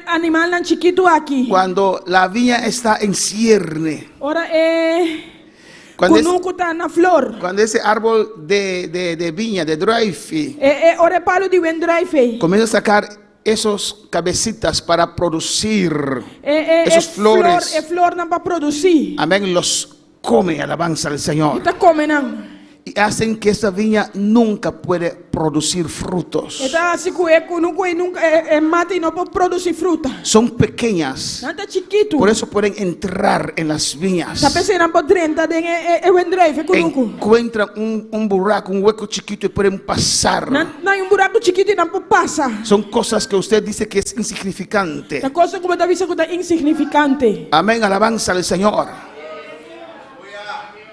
animalnan chikitu aki. Cuando la viña está en cierne. Ora e Cuando, es- kunuku ta na flor. cuando ese árbol de, de, de viña, de druif, E, e ora e palu di wendrùif ei. comienza a sacar esos cabecitas para producir E, e, esos e flor, flores. e flornan pa produsí. Amén, los come, alabanza al Señor. E ta kome nan. Y hacen que esa viña nunca puede producir frutos. E ta hasi ku e kunuku ei nunka e, e mata ei no por produsí fruta. Son pequeñas. Nan ta chikitu. Por eso pueden entrar en las viñas. Ta p'esei nan por drenta den e, e, e wendrùif, e kunuku. Encuentran un, un buraco, un hueco chiquito y pueden pasar. Nan nan un buraku chikitu i nan por pasa. Son cosas que usted dice que es insignificante. Ta kos ku bo ta bisa ku ta insignifikante. Amén, alabanza al Señor.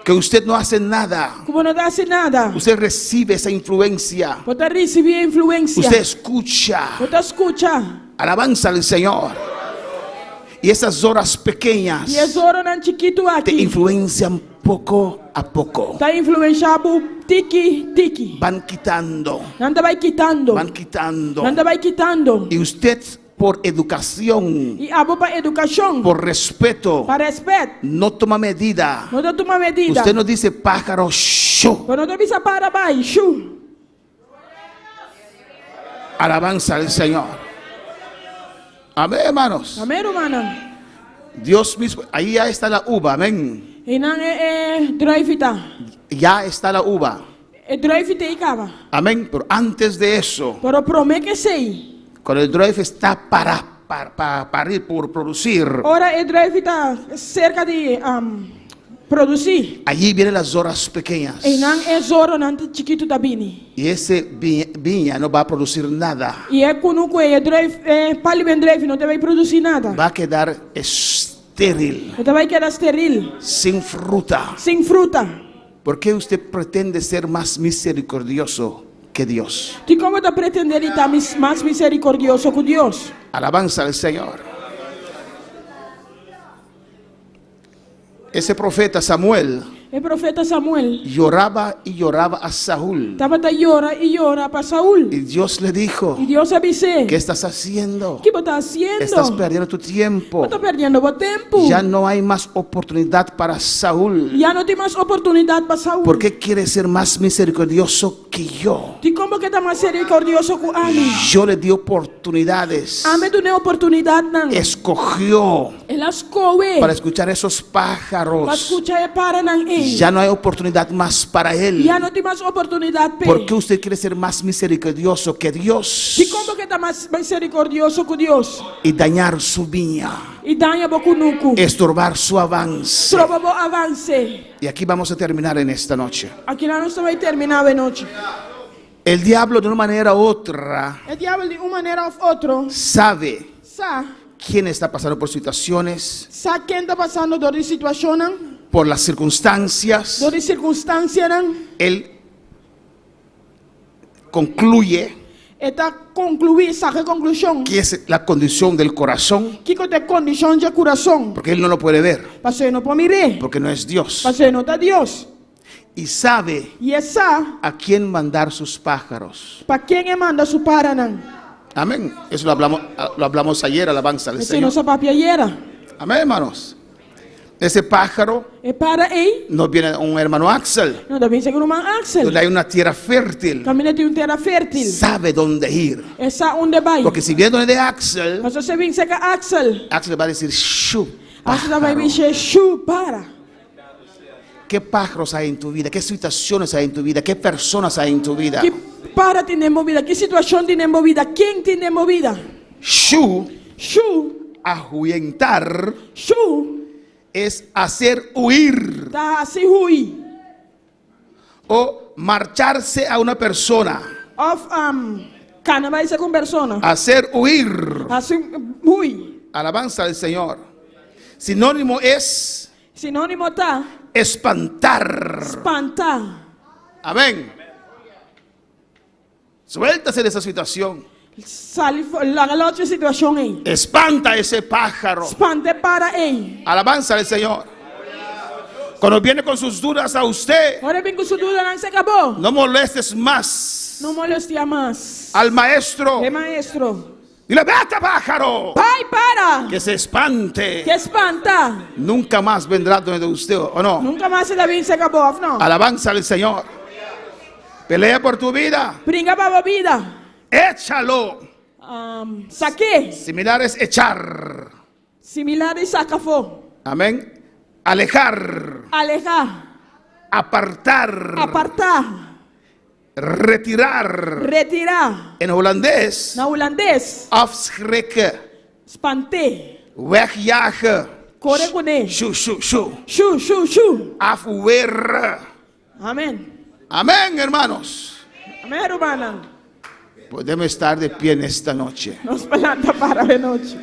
Que usted no hace nada. Ku bo no ta hasi nada. Usted recibe esa influencia. Bo ta risibí e influensia. Usted escucha. Bo ta skucha. Alabanza al Señor. Y esas horas pequeñas I e zoronan chikitu te aki influencian poco a poco. ta influenshá bo tiki tiki. Van quitando, Nan ta bai kitando. van quitando. Nan ta bai kitando. Y usted por educación, I abo pa edukashon, por respeto, pa rèspèt, no toma medida. no ta tuma medida. Usted no dice pájaro, shu. Bo no ta bisa para bai, shu. Alabanza al Señor. Amén, hermanos. Amén, rumannan. Dios mismo, ahí ya está la uva, amén. Einan e e drùif ta. Ya está la uva. E drùif t'ei kaba. Amén. Pero antes de eso, Pero promé ku esei. cuando el druif está para, para, para parir, por producir, Ora e druif ta serka di produsí. allí vienen las horas pequeñas. Einan e zoronan chikitu ta bini. Y ese viña, viña no va a producir nada. I e kunuku ei, e druif, e palu di druif no ta bai produsí nada. Va a quedar estéril, E ta bai keda steril, sin fruta. sin fruta. ¿Por qué usted pretende ser más misericordioso que Dios? Dikon bo ta pretendé di ta mas miserikordioso ku Dios? Alabanza al Señor. Ese profeta Samuel E profeta Samuel lloraba y lloraba a Saúl. tabata yora i yora pa Saul. Y Dios le dijo, I Dios a bis'é, ¿qué estás haciendo? Ki bo ta hasiendo? Estás perdiendo tu tiempo. Bo ta perdiendo bo tempu. Ya no hay más oportunidad para Saúl. Ya no tin mas oportunidat pa Saul. ¿Por qué quieres ser más misericordioso que yo? Dikon bo ke ta mas miserikordioso ku ami? Yo le di oportunidades. Ami a dun'é oportunidatnan. Escogió. El a skohe para escuchar esos pa pájaros. skucha e paranan ei. Ya no hay oportunidad más para él. Ya no tin mas oportunidat p'e. ¿Por qué usted quiere ser más misericordioso que Dios Dikon bo ke ta mas miserikordioso ku Dios y dañar su viña, i daña bo kunuku, estorbar su avance? stroba bo avanse? Y aquí vamos a terminar en esta noche. Akinan nos ta bai terminá awe nochi. El diablo de una manera u otra E diabel di un manera òf otro sabe sa quién está pasando por situaciones, sa ken ta pasando dor di situashonnan, por las circunstancias. dor di sirkunstansianan. Él concluye E ta konkluí, saka e konklushon que es la condición del corazón, kiko ta e kondishon dje kurason, porque él no lo puede ver, pasobra e no por mir'é, porque no es Dios. pasobra e no ta Dios. Y sabe I e sa a quién mandar sus pájaros. pa ken e manda su paranan. Amén. Eso lo hablamos ayer, alabanza al Esei Señor. nos a papia ayera. Amén, hermanos. Ese pájaro E para ei no viene un hermano Axel, no ta bin serka ruman Axel. donde hay una tierra fértil. Kaminda tin un tera fértil. Sabe dónde ir. E sa unda bai. Porque si viene donde de Axel, Pasobra si e bin serka Axel, Axel va a decir, shu, Axel ta bai pájaro. bis'é, Shu, para. ¿Qué pájaros hay en tu vida? ¿Qué situaciones hay en tu vida? ¿Qué personas hay en tu vida? Ki para tin den bo bida? Ki situashon tin den bo bida? Ken tin den bo bida? Shu, Shu, ahuyentar, shu, es hacer huir ta hasi hui. o marcharse a una persona. Òf kana bai serka un persona. Hacer huir. Hasi hui. Alabanza al Señor. Sinónimo es Sinónimo ta espantar. spanta. Amén. Suéltase de esa situación. Sali, laga lòs di e situashon ei. Espanta ese pájaro. Spanta e para ei. Alabanza al Señor. Cuando viene con sus dudas a usted, Ora e bin ku su dudanan serka bo. no molestes más No molestiá mas al maestro. E maestro. Dile, vete pájaro. Bai para! Que se espante. Ku e spanta. Nunca más vendrá donde usted, ¿o no? Nunka mas e ta bin serka bo, òf no? Alabanza al Señor. Pelea por tu vida. Bringa pa bo bida. Échalo. Um, sak'é. Similar es echar. Similar di saka afó. Amén. Alejar. Alehá. Apartar. Apartá. Retirar. Retirá. En holandés, Na hulandes, afschrikken. spant'é. Wegjagen. Kore kuné. Shu, shu, shu. Shu, shu, shu. Afweer. Amèn. Amén, hermanos. Amèn, rumannan. Podemos estar de pie en esta noche. Nos por lanta para awe nochi.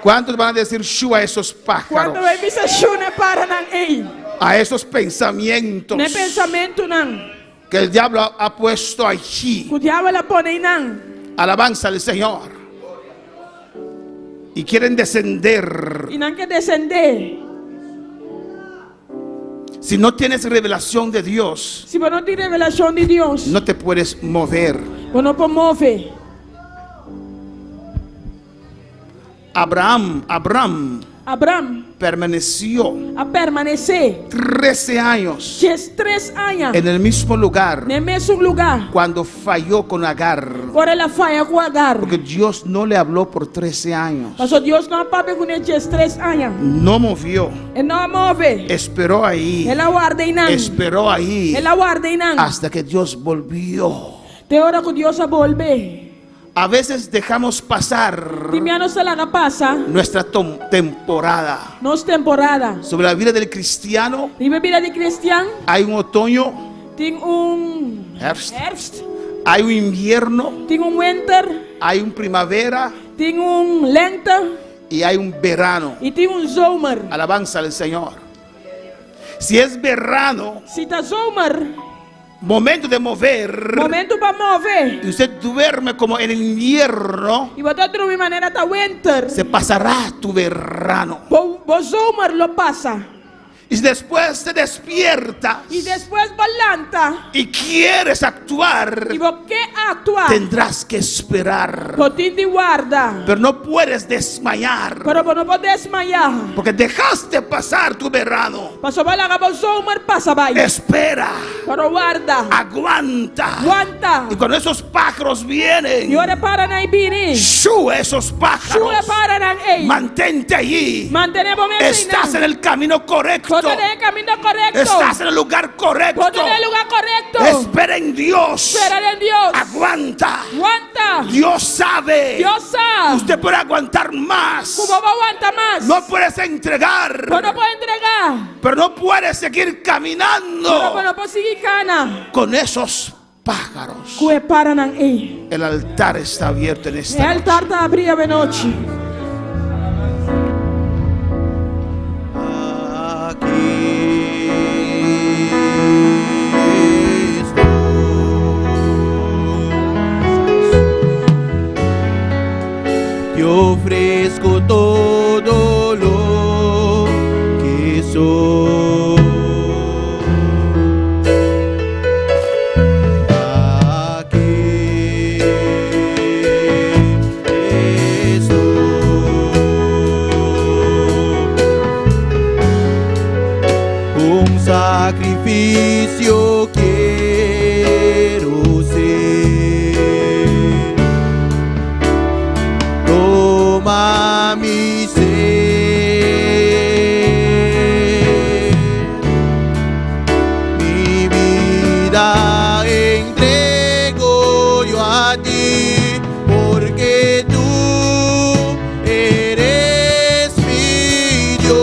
¿Cuántos van a decir shu a esos pájaros? Kuantu ta bai bisa shu na e paranan ei? A esos pensamientos Na e pensamentunan. que el diablo ha, ha puesto allí. Ku diabel a pone einan. Alabanza al Señor. Y quieren descender. I nan ke desendé. Si no tienes revelación de Dios, Si bo no tin revelashon di Dios, no te puedes mover. bo no por move. Abraham, Abraham Abraham permaneció a permanesé 13 años 13 aña en el mismo lugar na e mesun lugá cuando falló con Agar. Ora el a faya ku Agar. Porque Dios no le habló por 13 años. Pasobra Dios no a papia kuné 13 aña. No movió. E no a move. Esperó ahí. El a warda einan. Esperó ahí. El a warda einan. Hasta que Dios volvió. Te ora ku Dios a bolbe. A veces dejamos pasar Tin bia nos ta laga pasa nuestra temporada. nos temporada. Sobre la vida del cristiano Riba bida di kristian hay un otoño, tin un herfst, herfst, hay un invierno, tin un winter, hay un primavera tin un lente y hay un verano. i tin un zomer. Alabanza al Señor. Si es verano, Si ta zomer, momento de mover, momento pa move. y usted duerme como en el invierno, I bo ta drumi manera ta winter. se pasará tu verano. Bo, bo zomer lo pasa. Y si después te despiertas I despues bo lanta y quieres actuar, i bo ke aktua, tendrás que esperar. Bo tin di warda. Pero no puedes desmayar, Pero bo no por desmayá, porque dejaste pasar tu verano. Pasobra bo a laga bo zomer pasa bai. Espera, Pero warda, aguanta. Wanta. Y cuando esos pájaros vienen, I ora e paranan ei bini, sube esos Sube pájaros. paranan ei. Mantente allí. Mantené bo mes einan. Estás en el camino correcto. Bo ta den e kaminda korekto. Estás en el lugar correcto. Bo ta den e lugá korekto. Espera en Dios. Spera den Dios. Aguanta. Wanta. Dios sabe. Dios sa. Usted puede aguantar más. Ku bo por wanta mas. No puedes entregar. Bo no por entregá. Pero no puedes seguir caminando. Pero bo no por sigui kana. Con esos pájaros. Ku e paranan ei. El altar está abierto en esta E altar noche. ta abrí awe nochi. Aquí estoy. Te ofrezco todo lo que soy. Aquí estoy. Un sacrificio quiero ser. Toma mi ser, mi vida entrego yo a ti, porque tú eres mi Dios,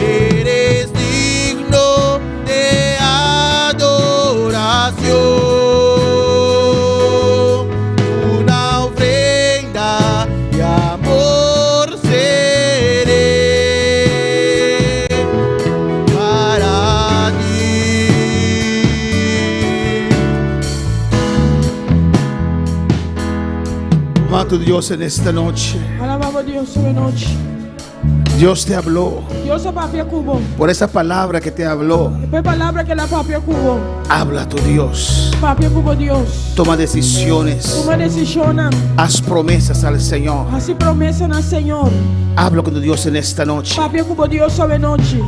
eres digno de adoración, una ofrenda de amor seré para ti. Ama a tu Dios en esta noche. Alabá bo Dios awe nochi. Dios te habló. Dios a papia ku bo. Por esa palabra que te habló. Pa e palabra ku el a papia ku bo. Habla a tu Dios. Papia ku bo Dios. Toma decisiones. Tuma desishonnan. Haz promesas al Señor. Hasi promesa na Señor. Habla con tu Dios en esta noche. Papia ku bo Dios awe nochi.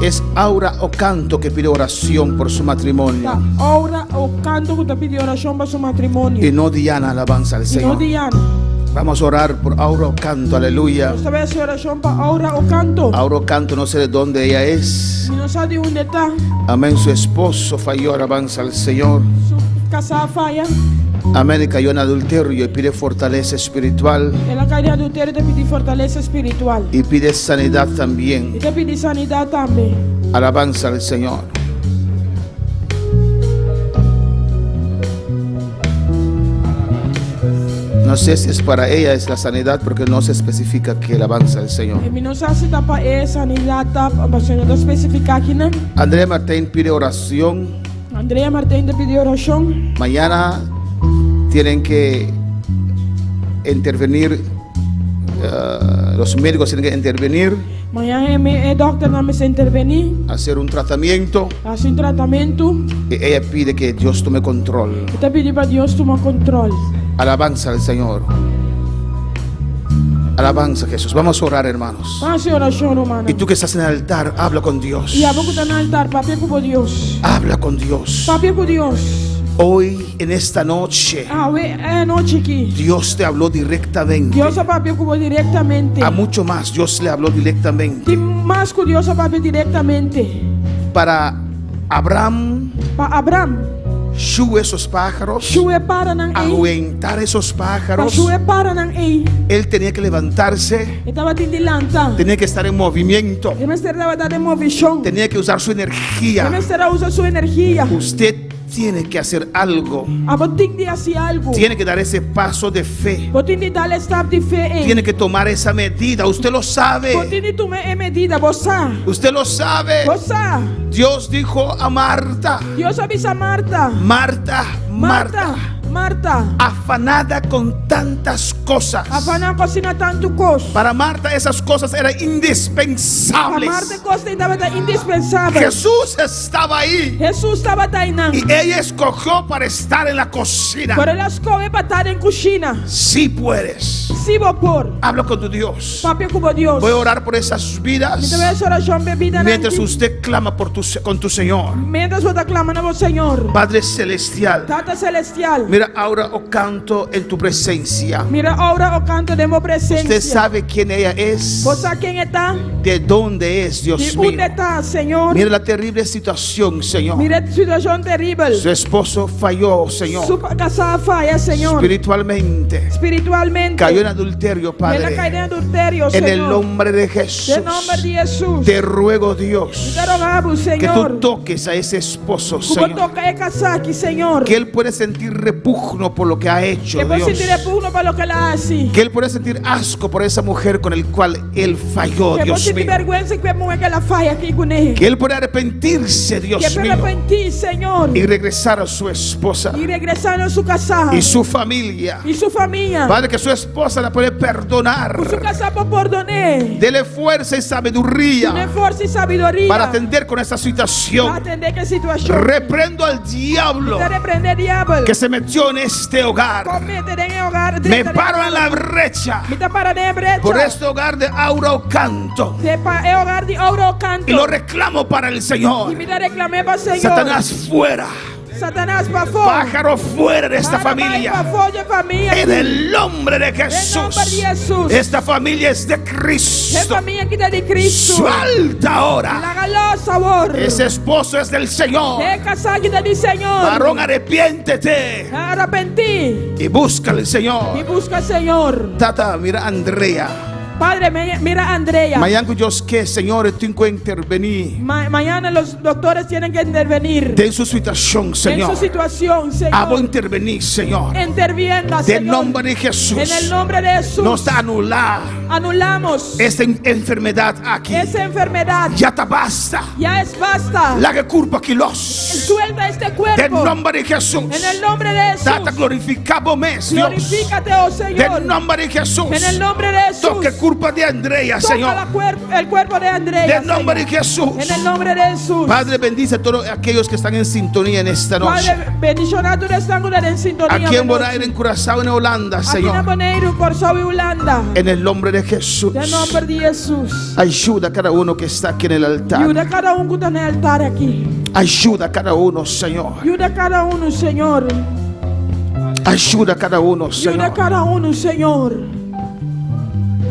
Es Aura Ocanto que pide oración por su matrimonio. Ta Aura Ocanto ku ta pidi orashon pa su matrimonio. Y no Diana, alabanza al I no Señor. Diana. Vamos a orar por Aura Ocanto, aleluya. Nos ta bai hasi orashon pa Aura Ocanto. Aura Ocanto, no sé de dónde ella es. Mi no sa di unda e ta. Amén, su esposo falló, alabanza al Señor. Su kasá a faya. Amén, y cayó en adulterio y pide fortaleza espiritual. El a kai den adulterio i ta pidi fortalesa spiritual. Y pide sanidad también. I ta pidi sanidat tambe. Alabanza al Señor. No sé si es para ella es la sanidad porque no se especifica que alabanza al Señor. Mi no sa si ta pa e sanidat ta, pasobra no ta spesifiká akinan. Andrea Martín pide oración. Andrea Martín ta pidi orashon. Mañana tienen que intervenir, eh, los médicos tienen que intervenir. Mañan e dòkternan mester intervení. Hacer un tratamiento. Hasi un tratamentu. Y ella pide que Dios tome control. E ta pidi pa Dios tuma control. Alabanza al Señor. Alabanza a Jesús. Vamos a orar, hermanos. Ban hasi orashon, rumannan. Y tú que estás en el altar, habla con Dios. I abo ku ta na altar, papia ku bo Dios. Habla con Dios. Papia ku Dios. Hoy, en esta noche, Awe, e anochi aki. Dios te habló directamente. Dios a papia ku bo direktamente. A mucho más, Dios le habló directamente. Tin mas ku Dios a papia direktamente. Para Abraham, Pa Abraham. Shu esos pájaros. Shu e paranan ei. Ahuyentar esos pájaros. Pa shu e paranan ei. Él tenía que levantarse. E tabatin di lanta. Tenía que estar en movimiento. E mester tabata den movishon. Tenía que usar su energía. E mester a usa su energia. Usted tiene que hacer algo. Abo tin di hasi algu. Tiene que dar ese paso de fe. Bo tin di dal e stap di fe ei. Tiene que tomar esa medida. Usted lo sabe. Bo tin di tuma e medida. Bo sa. Usted lo sabe. Bo sa. Dios dijo a Marta. Dios a bisa Marta. Marta, Marta. Marta. Marta. Afanada con tantas cosas. Afaná ku asina tantu kos. Para Marta esas cosas eran indispensables. Pa Marta e kosnan ei tabata indispensabel. Jesús estaba ahí. Hesus tabata einan. Y ella escogió para estar en la cocina. Pero el a skohe pa ta den kushina. Sí puedes. Sí bo por. Habla con tu Dios. Papia ku bo Dios. Voy a orar por esas vidas. Mi ta bai hasi orashon pa e bidanan Mientras aki. usted clama por tu, con tu Señor. Mientras bo ta klama na bo Señor. Padre Celestial. Tata Celestial. Mira ahora Ocanto en tu presencia. Mira Aura Ocanto den bo presencia. Usted sabe quién ella es. Bo sa ken e ta. De dónde es, Dios Di mío. unda e ta, Señor. Mira la terrible situación, Señor. Mira e situashon teribel. Su esposo falló, Señor. Su kasá a faya, Señor. Espiritualmente. Spiritualmente. Cayó en adulterio, El a kai Padre. den adulterio, En el Señor. nombre de Jesús. Den nòmber di Hesus. Te ruego, Dios, Mi ta roga bo, que Señor. tú toques a ese esposo, Ku bo Señor. toka e kasá aki, Señor. Que él puede sentir repugno por lo que ha hecho, Ku e por Dios. sinti repugno pa loke el a hasi. Que él puede sentir asco por esa mujer con el cual él falló, Ku e por Dios sinti mío. bèrgwensa ku e muhé ku el a faya aki kuné. Que él pueda arrepentirse, Dios Ku e por mío. arepentí, Señor. Y regresar a su esposa I regresá na su kasá. y su familia. I su famia. Padre, que su esposa la puede perdonar. Ku su kasá por pordon'é. Dele fuerza y sabiduría Dun'é forsa i sabiduria. para atender con esta situación. Pa atendé ku e situashon. Reprendo al diablo Mi ta reprendé diabel. que se metió en este hogar. Ku a mete den e hogar. Me paro en la brecha Mi ta para den brecha. por este hogar de Aura Ocanto Te pa e hogar di Aura Ocanto. y lo reclamo para el Señor. I mi ta reklam'é pa Señor. Satanás fuera. Satanas pafó. Pájaro fuera de esta Para bai familia. pafó di e famia. En el nombre de Jesús. nòmber di Hesus. Esta familia es de E Cristo. famia aki ta di Kristu. Suelta ahora. Laga los awor. Ese esposo es del Señor. E kasá aki ta di Señor. Varón, arrepiéntete Arepentí. y busca al Señor. I buska Señor. Tata, mira Andrea. Padre, mira Andrea. Mañana Dios ke, Señor, tin ku intervení. Mañana los doctores tienen que intervenir. Den su situashon, En Señor. su situación, Señor. Abo intervení, Señor. Intervienda, Den Señor. nòmber di Hesus. En el nombre de Jesús. Nos ta anulá Anulamos esta enfermedat aki. esa enfermedad. Ya ta basta. Ya es basta. Laga e kurpa aki los. Suelta este cuerpo. Den nòmber di Hesus. En el nombre de Jesús. Tata, glorifiká bo mes, Dios. Glorifícate, oh Señor. Den nòmber di Hesus. En el nombre de Jesús. Toka kurpa di Andrea, Toca Señor. el cuerpo de Andrea. Den nòmber di Señor. Jesús. En el nombre de Jesús. Padre, bendice a todos aquellos que están en sintonía en esta noche. Padre, bendishoná tur esnan ku ta den sintonia. Aquí en Bonaire, en Curazao, en Holanda, Aki na Señor. Boneiru, Kòrsou i Hulanda. En el nombre de Jesús. Den nòmber di Hesus. Ayuda a cada uno que está aquí en el altar. Yuda kada un ku ta na altar aki. Ayuda a cada uno, Señor. Yuda kada un, Señor. Ayuda a cada uno, Yuda Señor. kada un, Señor.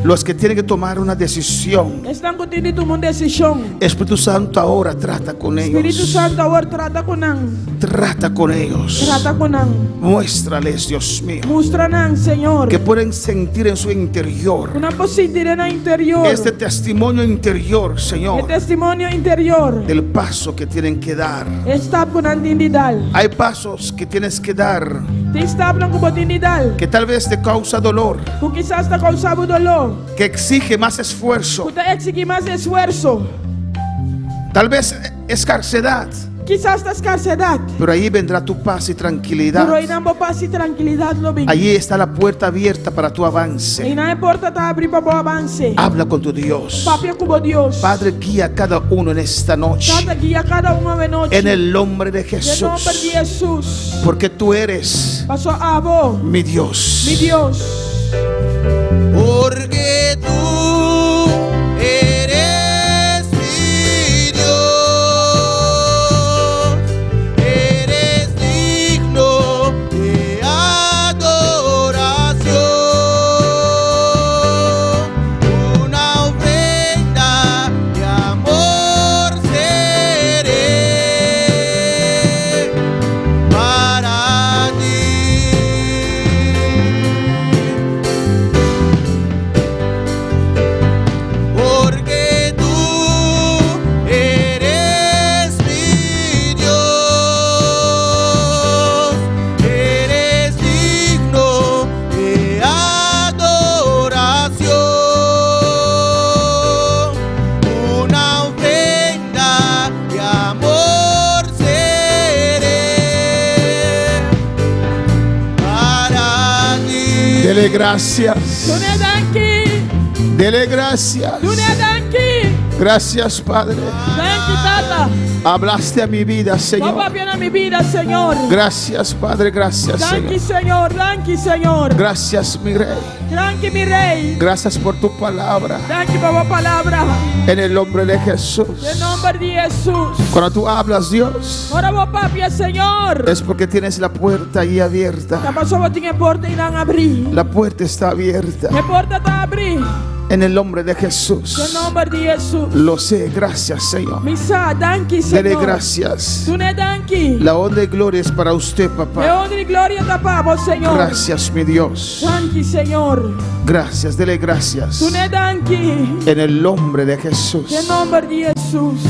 Los que tienen que tomar una decisión. Esnan ku tin di tuma un desishon. Espíritu Santo ahora trata con Spiritu ellos. Santu awor trata ku nan. Trata con ellos. Trata ku nan. Muéstrales, Dios mío, Mustra nan, Señor. que pueden sentir en su interior Ku nan por sinti den nan interior. este testimonio interior, Señor, E testimonio interior. del paso que tienen que dar. E stap ku nan tin di dal. Hay pasos que tienes que dar Tin stapnan ku bo tin di dal. que tal vez te causa dolor, Ku kisas ta kousa bo doló. que exige más esfuerzo, Ku ta eksigí mas esfuerso. tal vez escarcedad, Kisas ta skarsedat. pero ahí vendrá tu paz y tranquilidad. Pero einan bo pas i trankilidat lo bin. Allí está la puerta abierta para tu avance. Einan e porta ta habrí pa bo avanse. Habla con tu Dios. Papia ku bo Dios. Padre, guía a cada uno en esta noche. Tata guia kada un awe nochi. En el nombre de Den nòmber di Jesús. Hesus. Porque tú eres Paso abo, mi Dios. mi Dios. Porque tú eres mi Dios, eres digno de adoración, una ofrenda de amor seré para ti. Dele gracias. Dun'é danki. Dele gracias. Dun'é danki. Gracias, Padre. Danki, Tata. Hablaste a mi vida, Bo a Señor. papia na mi bida, Señor. Gracias, Padre. Gracias, Danki, Señor. Señor. Danki, Señor. Gracias, mi Rey. Danki, mi Rei. Gracias por tu palabra. Danki pa bo palabra. En el nombre de Jesús. Den nòmber di Hesus. Cuando tú hablas, Dios, Ora bo papia, Señor. es porque tienes la puerta ahí Ta abierta. paso bo tin e porta einan habrí. La puerta está abierta. E porta ta habrí. En el nombre de Den Jesús. nòmber di Hesus. Lo sé. Gracias, Señor. Mi sa, danki, Dele Señor. gracias. Dun'é danki. La honra y gloria es para usted, E papá. honra i gloria ta pa bo, Señor. Gracias, mi Dios. Danki, Señor. Gracias, dele gracias. Dun'é danki. En el nombre de Den Jesús. nòmber di Hesus.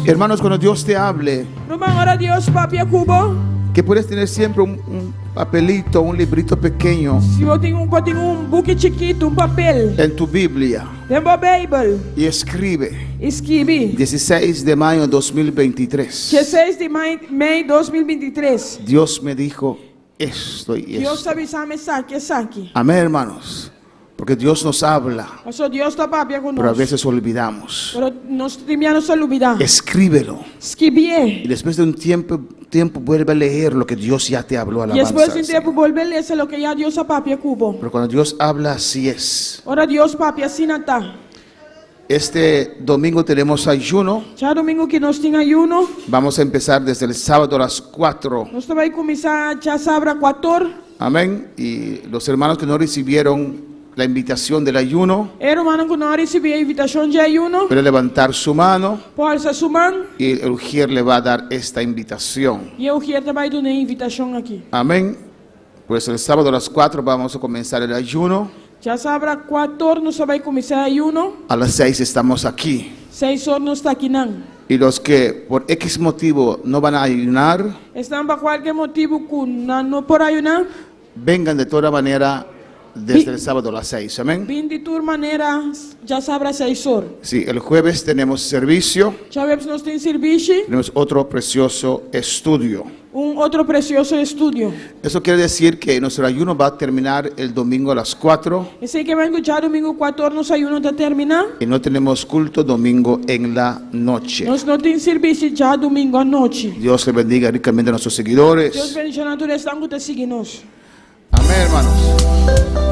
Hermanos, cuando Dios te hable, Ruman, ora Dios papia ku bo. que puedes tener siempre un, un papelito, un librito pequeño Si bo tin un, tin un buki chikitu, un papel. en tu Biblia Den bo Beibel. y escribe Skirbi. 16 de mayo de 2023. 16 di mei, mei 2023. Dios me dijo esto y Dios esto. a bisa mi esaki, esaki. Amén, hermanos. Porque Dios nos habla, Paso Dios ta papia ku pero a nos. veces olvidamos. Pero nos tin bia nos ta lubidá. Escríbelo. Skirbié. Y después de un tiempo, tiempo vuelve a leer lo que Dios ya te habló. I despues Alabanza di al un tempu Señor. bolbe lesa loke ya Dios a papia ku bo. Pero cuando Dios habla, así es. Ora Dios papia asina ta. Este domingo tenemos ayuno. Djadumingu aki nos tin ayuno. Vamos a empezar desde el sábado a las 4. Nos ta bai kuminsá djasabra 4. Amén. Y los hermanos que no recibieron la invitación del ayuno, E rumannan ku no a risibí e invitashon di ayuno, pueden levantar su mano por alsa su man y el ujier le va a dar esta invitación. i e ujier ta bai duna e invitashon aki. Amén. Pues el sábado a las 4 vamos a comenzar el ayuno. Djasabra 4 nos ta bai kuminsá ayuno. A las 6 estamos aquí. 6 or nos ta akinan. Y los que por X motivo no van a ayunar, Esnan pa kualke motibu ku nan no por ayuná, vengan de toda manera desde el sábado a las 6. Amén. bin di tur manera djasabra 6 or. Sí, el jueves tenemos servicio, Djaweps nos tin servisio, tenemos otro precioso estudio. un otro presioso estudio. Eso quiere decir que nuestro ayuno va a terminar el domingo a las 4 Esei ke men ku djadumingu 4 or nos ayuno ta terminá. y no tenemos culto domingo en la noche. Nos no tin servisio djadumingu anochi. Dios le bendiga ricamente a nuestros Dios seguidores. bendishoná tur esnan ku ta sigui nos. Amén, hermanos.